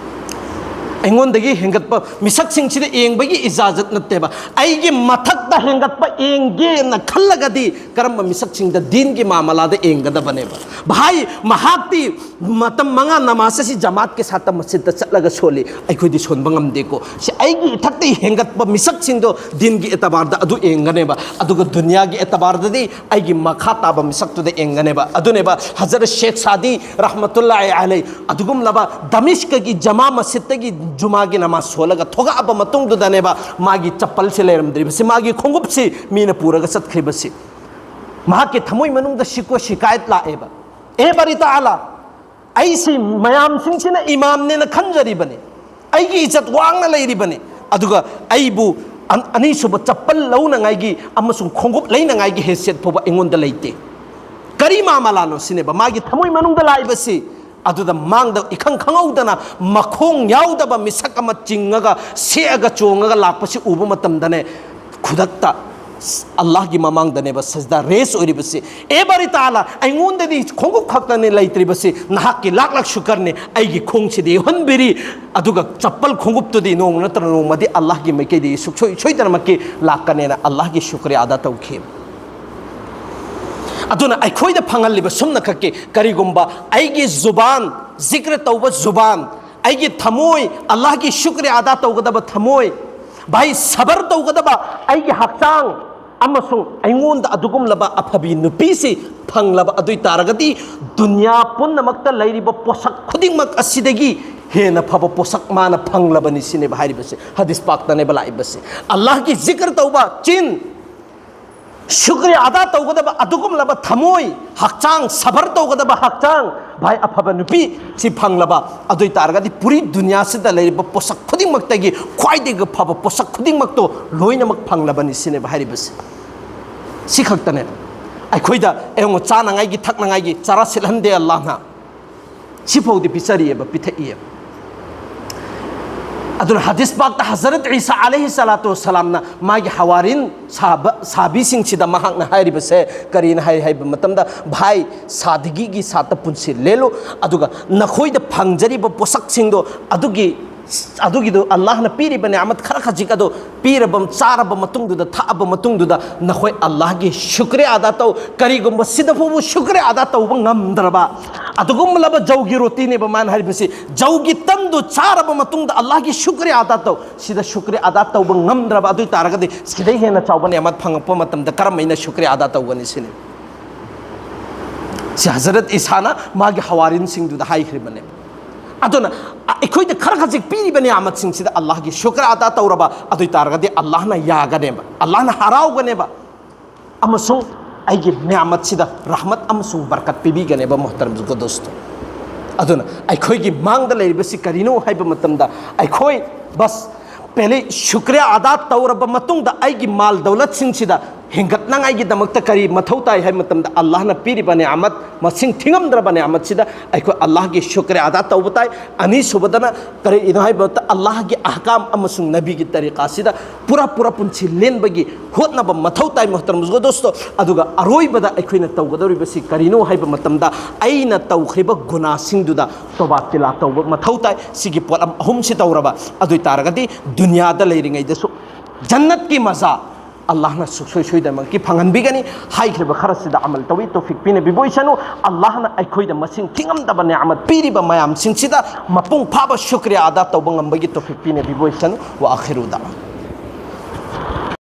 ꯑꯩꯉꯣꯟꯗꯒꯤ ꯍꯦꯟꯒꯠꯄ ꯃꯤꯁꯛꯁꯤꯡꯁꯤꯗ ꯌꯦꯡꯕꯒꯤ ꯏꯖꯥꯖꯠ ꯅꯠꯇꯦꯕ꯫ ꯑꯩꯒꯤ ꯃꯊꯛꯇ ꯍꯦꯟꯒꯠꯄ ꯌꯦꯡꯒꯦꯅ ꯈꯜꯂꯒꯗꯤ ꯀꯔꯝꯕ ꯃꯤꯁꯛꯁꯤꯡꯗ? ꯗꯤꯟꯒꯤ ꯃꯥꯃꯂꯥꯗ ꯌꯦꯡꯒꯗꯕꯅꯦꯕ꯫ ꯚꯥꯏ, ꯃꯍꯥꯛꯇꯤ ꯃꯇꯝ ꯃꯉꯥ ꯅꯃꯥꯖ ꯑꯁꯤ ꯖꯃꯥꯠꯀꯤ ꯁꯥꯠꯇ ꯃꯁꯖꯤꯗꯇ ꯆꯠꯂꯒ ꯁꯣꯜꯂꯤ, ꯑꯩꯈꯣꯏꯗꯤ ꯁꯣꯟꯕ ꯉꯝꯗꯦꯀꯣ꯫ ꯁꯤ ꯑꯩꯒꯤ ꯏꯊꯛꯇꯒꯤ ꯍꯦꯟꯒꯠꯄ ꯃꯤꯁꯛꯁꯤꯡꯗꯣ ꯗꯤꯟꯒꯤ ꯑꯦꯇꯕꯥꯔꯗ ꯑꯗꯨ ꯌꯦꯡꯒꯅꯦꯕ, ꯑꯗꯨꯒ ꯗꯨꯅꯤꯌꯥꯒꯤ ꯑꯦꯇꯕꯥꯔꯗꯗꯤ ꯑꯩꯒꯤ ꯃꯈꯥ ꯇꯥꯕ ꯃꯤꯁꯛꯇꯨꯗ ꯌꯦꯡꯒꯅꯦꯕ꯫ ꯑꯗꯨꯅꯦꯕ ꯍꯖꯔꯠ ꯁꯦꯈ ꯁꯥꯗꯤ ꯔꯍꯃꯇꯨꯜꯂꯥꯍꯤ ꯑꯂꯩ ꯑꯗꯨꯒꯨꯝꯂꯕ ꯗꯃꯤꯁꯀꯒꯤ ꯖꯃꯥ ꯃꯁꯖꯤꯗꯇꯒꯤ ꯖꯨꯃꯥꯒꯤ ꯅꯃꯥꯖ ꯁꯣꯜꯂꯒ ꯊꯣꯛꯂꯛꯑꯕ ꯃꯇꯨꯡꯗꯨꯗꯅꯦꯕ ꯃꯥꯒꯤ ꯆꯞꯄꯜꯁꯦ ꯂꯩꯔꯝꯗ꯭ꯔꯤꯕꯁꯤ, ꯃꯥꯒꯤ ꯈꯣꯡꯎꯞꯁꯤ ꯃꯤꯅ ꯄꯨꯔꯒ ꯆꯠꯈ꯭ꯔꯤꯕꯁꯤ꯫ ꯃꯍꯥꯛꯀꯤ ꯊꯃꯣꯏ ꯃꯅꯨꯡꯗ ꯁꯤꯀꯣ ꯁꯤꯀꯥꯌꯠ ꯂꯥꯛꯑꯦꯕ꯫ ꯑꯦ ꯕꯥꯔꯤ ꯇꯥꯂꯥ, ꯑꯩꯁꯤ ꯃꯌꯥꯝꯁꯤꯡꯁꯤꯅ ꯏꯃꯥꯝꯅꯦꯅ ꯈꯟꯖꯔꯤꯕꯅꯤ, ꯑꯩꯒꯤ ꯏꯖꯠ ꯋꯥꯡꯅ ꯂꯩꯔꯤꯕꯅꯤ, ꯑꯗꯨꯒ ꯑꯩꯕꯨ ꯑꯅꯤꯁꯨꯕ ꯆꯄꯜ ꯂꯧꯅꯉꯥꯏꯒꯤ ꯑꯃꯁꯨꯡ ꯈꯣꯡꯎꯞ ꯂꯩꯅꯉꯥꯏꯒꯤ ꯍꯦꯁꯤꯌꯠ ꯐꯥꯎꯕ ꯑꯩꯉꯣꯟꯗ ꯂꯩꯇꯦ꯫ ꯀꯔꯤ ꯃꯥꯃꯂꯥꯅꯣ ꯁꯤꯅꯦꯕ ꯃꯥꯒꯤ ꯊꯃꯣꯏ ꯃꯅꯨꯡꯗ ꯂꯥꯛꯏꯕꯁꯤ꯫ ꯑꯗꯨꯗ ꯃꯥꯡꯗ ꯏꯈꯪ ꯈꯪꯍꯧꯗꯅ ꯃꯈꯣꯡ ꯌꯥꯎꯗꯕ ꯃꯤꯁꯛ ꯑꯃ ꯆꯤꯡꯉꯒ ꯁꯦꯛꯑꯒ ꯆꯣꯡꯉꯒ ꯂꯥꯛꯄꯁꯤ ꯎꯕ ꯃꯇꯝꯗꯅꯦ, ꯈꯨꯗꯛꯇ ꯑꯜꯂꯥꯍꯒꯤ ꯃꯃꯥꯡꯗꯅꯦꯕ ꯁꯖꯗꯥ ꯔꯦꯁ ꯑꯣꯏꯔꯤꯕꯁꯤ꯫ ꯑꯦ ꯕꯥꯔꯤ ꯇꯥꯂꯥ, ꯑꯩꯉꯣꯟꯗꯗꯤ ꯈꯣꯡꯎꯞ ꯈꯛꯇꯅꯤ ꯂꯩꯇ꯭ꯔꯤꯕꯁꯤ, ꯅꯍꯥꯛꯀꯤ ꯂꯥꯛ ꯂꯥꯛ ꯁꯨꯀꯔꯅꯤ, ꯑꯩꯒꯤ ꯈꯣꯡꯁꯤꯗꯤ ꯌꯧꯍꯟꯕꯤꯔꯤ꯫ ꯑꯗꯨꯒ ꯆꯄꯜ ꯈꯣꯡꯎꯞꯇꯨꯗꯤ ꯅꯣꯡꯃ ꯅꯠꯇ꯭ꯔ ꯅꯣꯡꯃꯗꯤ ꯑꯜꯂꯥꯍꯒꯤ ꯃꯥꯏꯀꯩꯗꯒꯤ ꯁꯨꯛꯁꯣꯏ ꯁꯣꯏꯗꯅꯃꯛꯀꯤ ꯂꯥꯛꯀꯅꯦꯅ ꯑꯜꯂꯥꯍꯒꯤ ꯁꯨꯀ꯭ꯔꯤꯌꯥ ꯑꯗꯥ ꯇꯧꯈꯤ꯫ ꯑꯗꯨꯅ ꯑꯩꯈꯣꯏꯗ ꯐꯪꯍꯜꯂꯤꯕ ꯁꯨꯝꯅ ꯈꯛꯀꯤ ꯀꯔꯤꯒꯨꯝꯕ ꯑꯩꯒꯤ ꯖꯨꯕꯥꯟ ꯖꯤꯀ꯭ꯔ ꯇꯧꯕ ꯖꯨꯕꯥꯟ, ꯑꯩꯒꯤ ꯊꯃꯣꯏ ꯑꯜꯂꯥꯍꯒꯤ ꯁꯨꯀ꯭ꯔꯤꯌꯥ ꯑꯗꯥ ꯇꯧꯒꯗꯕ ꯊꯃꯣꯏ, ꯚꯥꯏ ꯁꯕꯔ ꯇꯧꯒꯗꯕ ꯑꯩꯒꯤ ꯍꯛꯆꯥꯡ, ꯑꯃꯁꯨꯡ ꯑꯩꯉꯣꯟꯗ ꯑꯗꯨꯒꯨꯝꯂꯕ ꯑꯐꯕꯤ ꯅꯨꯄꯤꯁꯤ ꯐꯪꯂꯕ ꯑꯗꯨ ꯑꯣꯏ ꯇꯥꯔꯒꯗꯤ, ꯗꯨꯅꯤꯌꯥ ꯄꯨꯝꯅꯃꯛꯇ ꯂꯩꯔꯤꯕ ꯄꯣꯠꯁꯛ ꯈꯨꯗꯤꯡꯃꯛ ꯑꯁꯤꯗꯒꯤ ꯍꯦꯟꯅ ꯐꯕ ꯄꯣꯠꯁꯛ ꯃꯥꯅ ꯐꯪꯂꯕꯅꯤ ꯁꯤꯅꯦꯕ ꯍꯥꯏꯔꯤꯕꯁꯦ꯫ ꯍꯗꯤꯁ ꯄꯥꯛꯇꯅꯦꯕ ꯂꯥꯛꯏꯕꯁꯦ꯫ ꯑꯜꯂꯥꯍꯒꯤ ꯖꯤꯀ꯭ꯔ ꯇꯧꯕ ꯆꯤꯟ, ꯁꯨꯀ꯭ꯔꯤꯌꯥ ꯑꯗꯥ ꯇꯧꯒꯗꯕ ꯑꯗꯨꯒꯨꯝꯂꯕ ꯊꯃꯣꯏ, ꯍꯛꯆꯥꯡ ꯁꯕꯔ ꯇꯧꯒꯗꯕ ꯍꯛꯆꯥꯡ, ꯚꯥꯏ ꯑꯐꯕ ꯅꯨꯄꯤ ꯁꯤ ꯐꯪꯂꯕ ꯑꯗꯨ ꯑꯣꯏ ꯇꯥꯔꯒꯗꯤ ꯄꯨꯔꯤ ꯗꯨꯅꯤꯌꯥꯁꯤꯗ ꯂꯩꯔꯤꯕ ꯄꯣꯠꯁꯛ ꯈꯨꯗꯤꯡꯃꯛꯇꯒꯤ ꯈ꯭ꯋꯥꯏꯗꯒꯤ ꯐꯕ ꯄꯣꯠꯁꯛ ꯈꯨꯗꯤꯡꯃꯛꯇꯣ ꯂꯣꯏꯅꯃꯛ ꯐꯪꯂꯕꯅꯤ ꯁꯤꯅꯦꯕ ꯍꯥꯏꯔꯤꯕꯁꯦ꯫ ꯁꯤ ꯈꯛꯇꯅꯦ꯫ ꯑꯩꯈꯣꯏꯗ ꯑꯩꯉꯣꯟ ꯆꯥꯅꯉꯥꯏꯒꯤ ꯊꯛꯅꯉꯥꯏꯒꯤ ꯆꯔꯥ ꯁꯤꯠꯍꯟꯗꯦ ꯑꯜꯂꯥꯍꯅ꯫ ꯁꯤꯐꯥꯎꯗꯤ ꯄꯤꯖꯔꯤꯑꯕ, ꯄꯤꯊꯛꯏꯑꯕ꯫ ꯑꯗꯨꯅ ꯍꯗꯤꯁ ꯄꯥꯛꯇ ꯍꯖꯔꯠ ꯏꯁꯥ ꯑꯂꯩꯍꯤ ꯁꯂꯥꯇꯨ ꯋꯁꯂꯥꯝꯅ ꯃꯥꯒꯤ ꯍꯋꯥꯔꯤꯟ ꯁꯥꯕ ꯁꯥꯕꯤꯁꯤꯡꯁꯤꯗ ꯃꯍꯥꯛꯅ ꯍꯥꯏꯔꯤꯕꯁꯦ ꯀꯔꯤꯅ ꯍꯥꯏ ꯍꯥꯏꯕ ꯃꯇꯝꯗ, ꯚꯥꯏ, ꯁꯥꯗꯒꯤꯒꯤ ꯁꯥꯠꯇ ꯄꯨꯟꯁꯤ ꯂꯦꯜꯂꯨ, ꯑꯗꯨꯒ ꯅꯈꯣꯏꯗ ꯐꯪꯖꯔꯤꯕ ꯄꯣꯠꯁꯛꯁꯤꯡꯗꯣ ꯑꯗꯨꯒꯤ ꯑꯗꯨꯒꯤꯗꯨ ꯑꯜꯂꯥꯍꯅ ꯄꯤꯔꯤꯕ ꯅꯤꯌꯥꯃꯠ ꯈꯔ ꯈꯖꯤꯛ ꯑꯗꯨ ꯄꯤꯔꯕ, ꯆꯥꯔꯕ ꯃꯇꯨꯡꯗꯨꯗ, ꯊꯛꯑꯕ ꯃꯇꯨꯡꯗꯨꯗ ꯅꯈꯣꯏ ꯑꯜꯂꯥꯍꯒꯤ ꯁꯨꯀ꯭ꯔꯤꯌꯥ ꯑꯗꯥ ꯇꯧ꯫ ꯀꯔꯤꯒꯨꯝꯕ ꯁꯤꯗ ꯐꯥꯎꯕ ꯁꯨꯀ꯭ꯔꯤꯌꯥ ꯑꯗꯥ ꯇꯧꯕ ꯉꯝꯗ꯭ꯔꯕ ꯑꯗꯨꯒꯨꯝꯂꯕ ꯖꯧꯒꯤ ꯔꯣꯇꯤꯅꯦꯕ ꯃꯥꯅ ꯍꯥꯏꯔꯤꯕꯁꯤ꯫ ꯖꯧꯒꯤ ꯇꯟꯗꯨ ꯆꯥꯔꯕ ꯃꯇꯨꯡꯗ ꯑꯜꯂꯥꯍꯒꯤ ꯁꯨꯀ꯭ꯔꯤꯌꯥ ꯑꯗꯥ ꯇꯧ꯫ ꯁꯤꯗ ꯁꯨꯀ꯭ꯔꯤꯌꯥ ꯑꯗꯥ ꯇꯧꯕ ꯉꯝꯗ꯭ꯔꯕ ꯑꯗꯨ ꯑꯣꯏ ꯇꯥꯔꯒꯗꯤ ꯁꯤꯗꯩ ꯍꯦꯟꯅ ꯆꯥꯎꯕ ꯅꯤꯌꯥꯃꯠ ꯐꯪꯉꯛꯄ ꯃꯇꯝꯗ ꯀꯔꯝ ꯍꯥꯏꯅ ꯁꯨꯀ꯭ꯔꯤꯌꯥ ꯑꯗꯥ ꯇꯧꯒꯅꯤ ꯁꯤꯅꯤ꯫ ꯁꯤ ꯍꯖꯔꯠ ꯏꯁꯥꯅ ꯃꯥꯒꯤ ꯍꯋꯥꯔꯤꯟꯁꯤꯡꯗꯨꯗ ꯍꯥꯏꯈ꯭ꯔꯤꯕꯅꯦꯕ꯫ ꯑꯗꯨꯅ ꯑꯩꯈꯣꯏꯗ ꯈꯔ ꯈꯖꯤꯛ ꯄꯤꯔꯤꯕ ꯅꯤꯌꯥꯃꯠꯁꯤꯡꯁꯤꯗ ꯑꯜꯂꯥꯍꯒꯤ ꯁꯨꯀ꯭ꯔ ꯑꯗꯥ ꯇꯧꯔꯕ ꯑꯗꯨ ꯑꯣꯏ ꯇꯥꯔꯒꯗꯤ ꯑꯜꯂꯥꯍꯅ ꯌꯥꯒꯅꯦꯕ, ꯑꯜꯂꯥꯍꯅ ꯍꯔꯥꯎꯒꯅꯦꯕ꯫ ꯑꯃꯁꯨꯡ ꯑꯩꯒꯤ ꯅꯤꯌꯥꯃꯠꯁꯤꯗ ꯔꯍꯃꯠ ꯑꯃꯁꯨꯡ ꯕꯔꯀꯠ ꯄꯤꯕꯤꯒꯅꯦꯕ, ꯃꯣꯍꯇꯔꯝ ꯗꯣꯁꯇꯣ꯫ ꯑꯗꯨꯅ ꯑꯩꯈꯣꯏꯒꯤ ꯃꯥꯡꯗ ꯂꯩꯔꯤꯕꯁꯤ ꯀꯔꯤꯅꯣ ꯍꯥꯏꯕ ꯃꯇꯝꯗ, ꯑꯩꯈꯣꯏ ꯕꯁ ꯄꯦꯂꯤ ꯁꯨꯀ꯭ꯔꯤꯌꯥ ꯑꯗꯥ ꯇꯧꯔꯕ ꯃꯇꯨꯡꯗ ꯑꯩꯒꯤ ꯃꯥꯜ ꯗꯧꯂꯠꯁꯤꯡꯁꯤꯗ ꯍꯦꯟꯒꯠꯅꯉꯥꯏꯒꯤꯗꯃꯛꯇ ꯀꯔꯤ ꯃꯊꯧ ꯇꯥꯏ ꯍꯥꯏꯕ ꯃꯇꯝꯗ, ꯑꯜꯂꯥꯍꯅ ꯄꯤꯔꯤꯕ ꯅꯤꯌꯥꯃꯠ, ꯃꯁꯤꯡ ꯊꯤꯉꯝꯗ꯭ꯔꯕ ꯅꯤꯌꯥꯃꯠꯁꯤꯗ ꯑꯩꯈꯣꯏ ꯑꯜꯂꯥꯍꯒꯤ ꯁꯨꯀ꯭ꯔꯤꯌꯥ ꯑꯗꯥ ꯇꯧꯕ ꯇꯥꯏ꯫ ꯑꯅꯤꯁꯨꯕꯗꯅ ꯀꯔꯤꯅꯣ ꯍꯥꯏꯕ ꯃꯇꯝꯗ, ꯑꯜꯂꯥꯍꯒꯤ ꯑꯍꯀꯥꯝ ꯑꯃꯁꯨꯡ ꯅꯕꯤꯒꯤ ꯇꯔꯤꯀꯥꯁꯤꯗ ꯄꯨꯔꯥ ꯄꯨꯔꯥ ꯄꯨꯟꯁꯤ ꯂꯦꯟꯕꯒꯤ ꯍꯣꯠꯅꯕ ꯃꯊꯧ ꯇꯥꯏ, ꯃꯣꯍꯇꯔꯝ ꯗꯣꯁꯇꯣ꯫ ꯑꯗꯨꯒ ꯑꯔꯣꯏꯕꯗ ꯑꯩꯈꯣꯏꯅ ꯇꯧꯒꯗꯧꯔꯤꯕꯁꯤ ꯀꯔꯤꯅꯣ ꯍꯥꯏꯕ ꯃꯇꯝꯗ, ꯑꯩꯅ ꯇꯧꯈ꯭ꯔꯤꯕ ꯒꯨꯅꯥꯁꯤꯡꯗꯨꯗ ꯇꯣꯕꯥ ꯇꯤꯂꯥ ꯇꯧꯕ ꯃꯊꯧ ꯇꯥꯏ꯫ ꯁꯤꯒꯤ ꯄꯣꯠꯂꯝ ꯑꯍꯨꯝꯁꯤ ꯇꯧꯔꯕ ꯑꯗꯨ ꯑꯣꯏ ꯇꯥꯔꯒꯗꯤ, ꯗꯨꯅꯤꯌꯥꯗ ꯂꯩꯔꯤꯉꯩꯗꯁꯨ ꯖꯟꯅꯠꯀꯤ ꯃꯖꯥ ꯑꯜꯂꯥꯍꯅ ꯁꯨꯡꯁꯣꯏ ꯁꯣꯏꯗꯅꯃꯛꯀꯤ ꯐꯪꯍꯟꯕꯤꯒꯅꯤ꯫ ꯍꯥꯏꯈ꯭ꯔꯤꯕ ꯈꯔꯁꯤꯗ ꯑꯃꯜ ꯇꯧꯏ꯫ ꯇꯧꯐꯤꯛ ꯄꯤꯅꯕꯤꯕ ꯑꯣꯏꯁꯅꯨ꯫ ꯑꯜꯂꯥꯍꯅ ꯑꯩꯈꯣꯏꯗ ꯃꯁꯤꯡ ꯊꯤꯉꯝꯗꯕ ꯅꯤꯌꯥꯃꯠ ꯄꯤꯔꯤꯕ ꯃꯌꯥꯝꯁꯤꯡꯁꯤꯗ ꯃꯄꯨꯡ ꯐꯥꯕ ꯁꯨꯀ꯭ꯔꯤꯌꯥ ꯑꯗꯥ ꯇꯧꯕ ꯉꯝꯕꯒꯤ ꯇꯧꯐꯤꯛ ꯄꯤꯅꯕꯤꯕ ꯑꯣꯏꯁꯅꯨ꯫ ꯋꯥ ꯑꯈꯤꯔꯨ ꯗꯥꯋꯥꯅꯥ꯫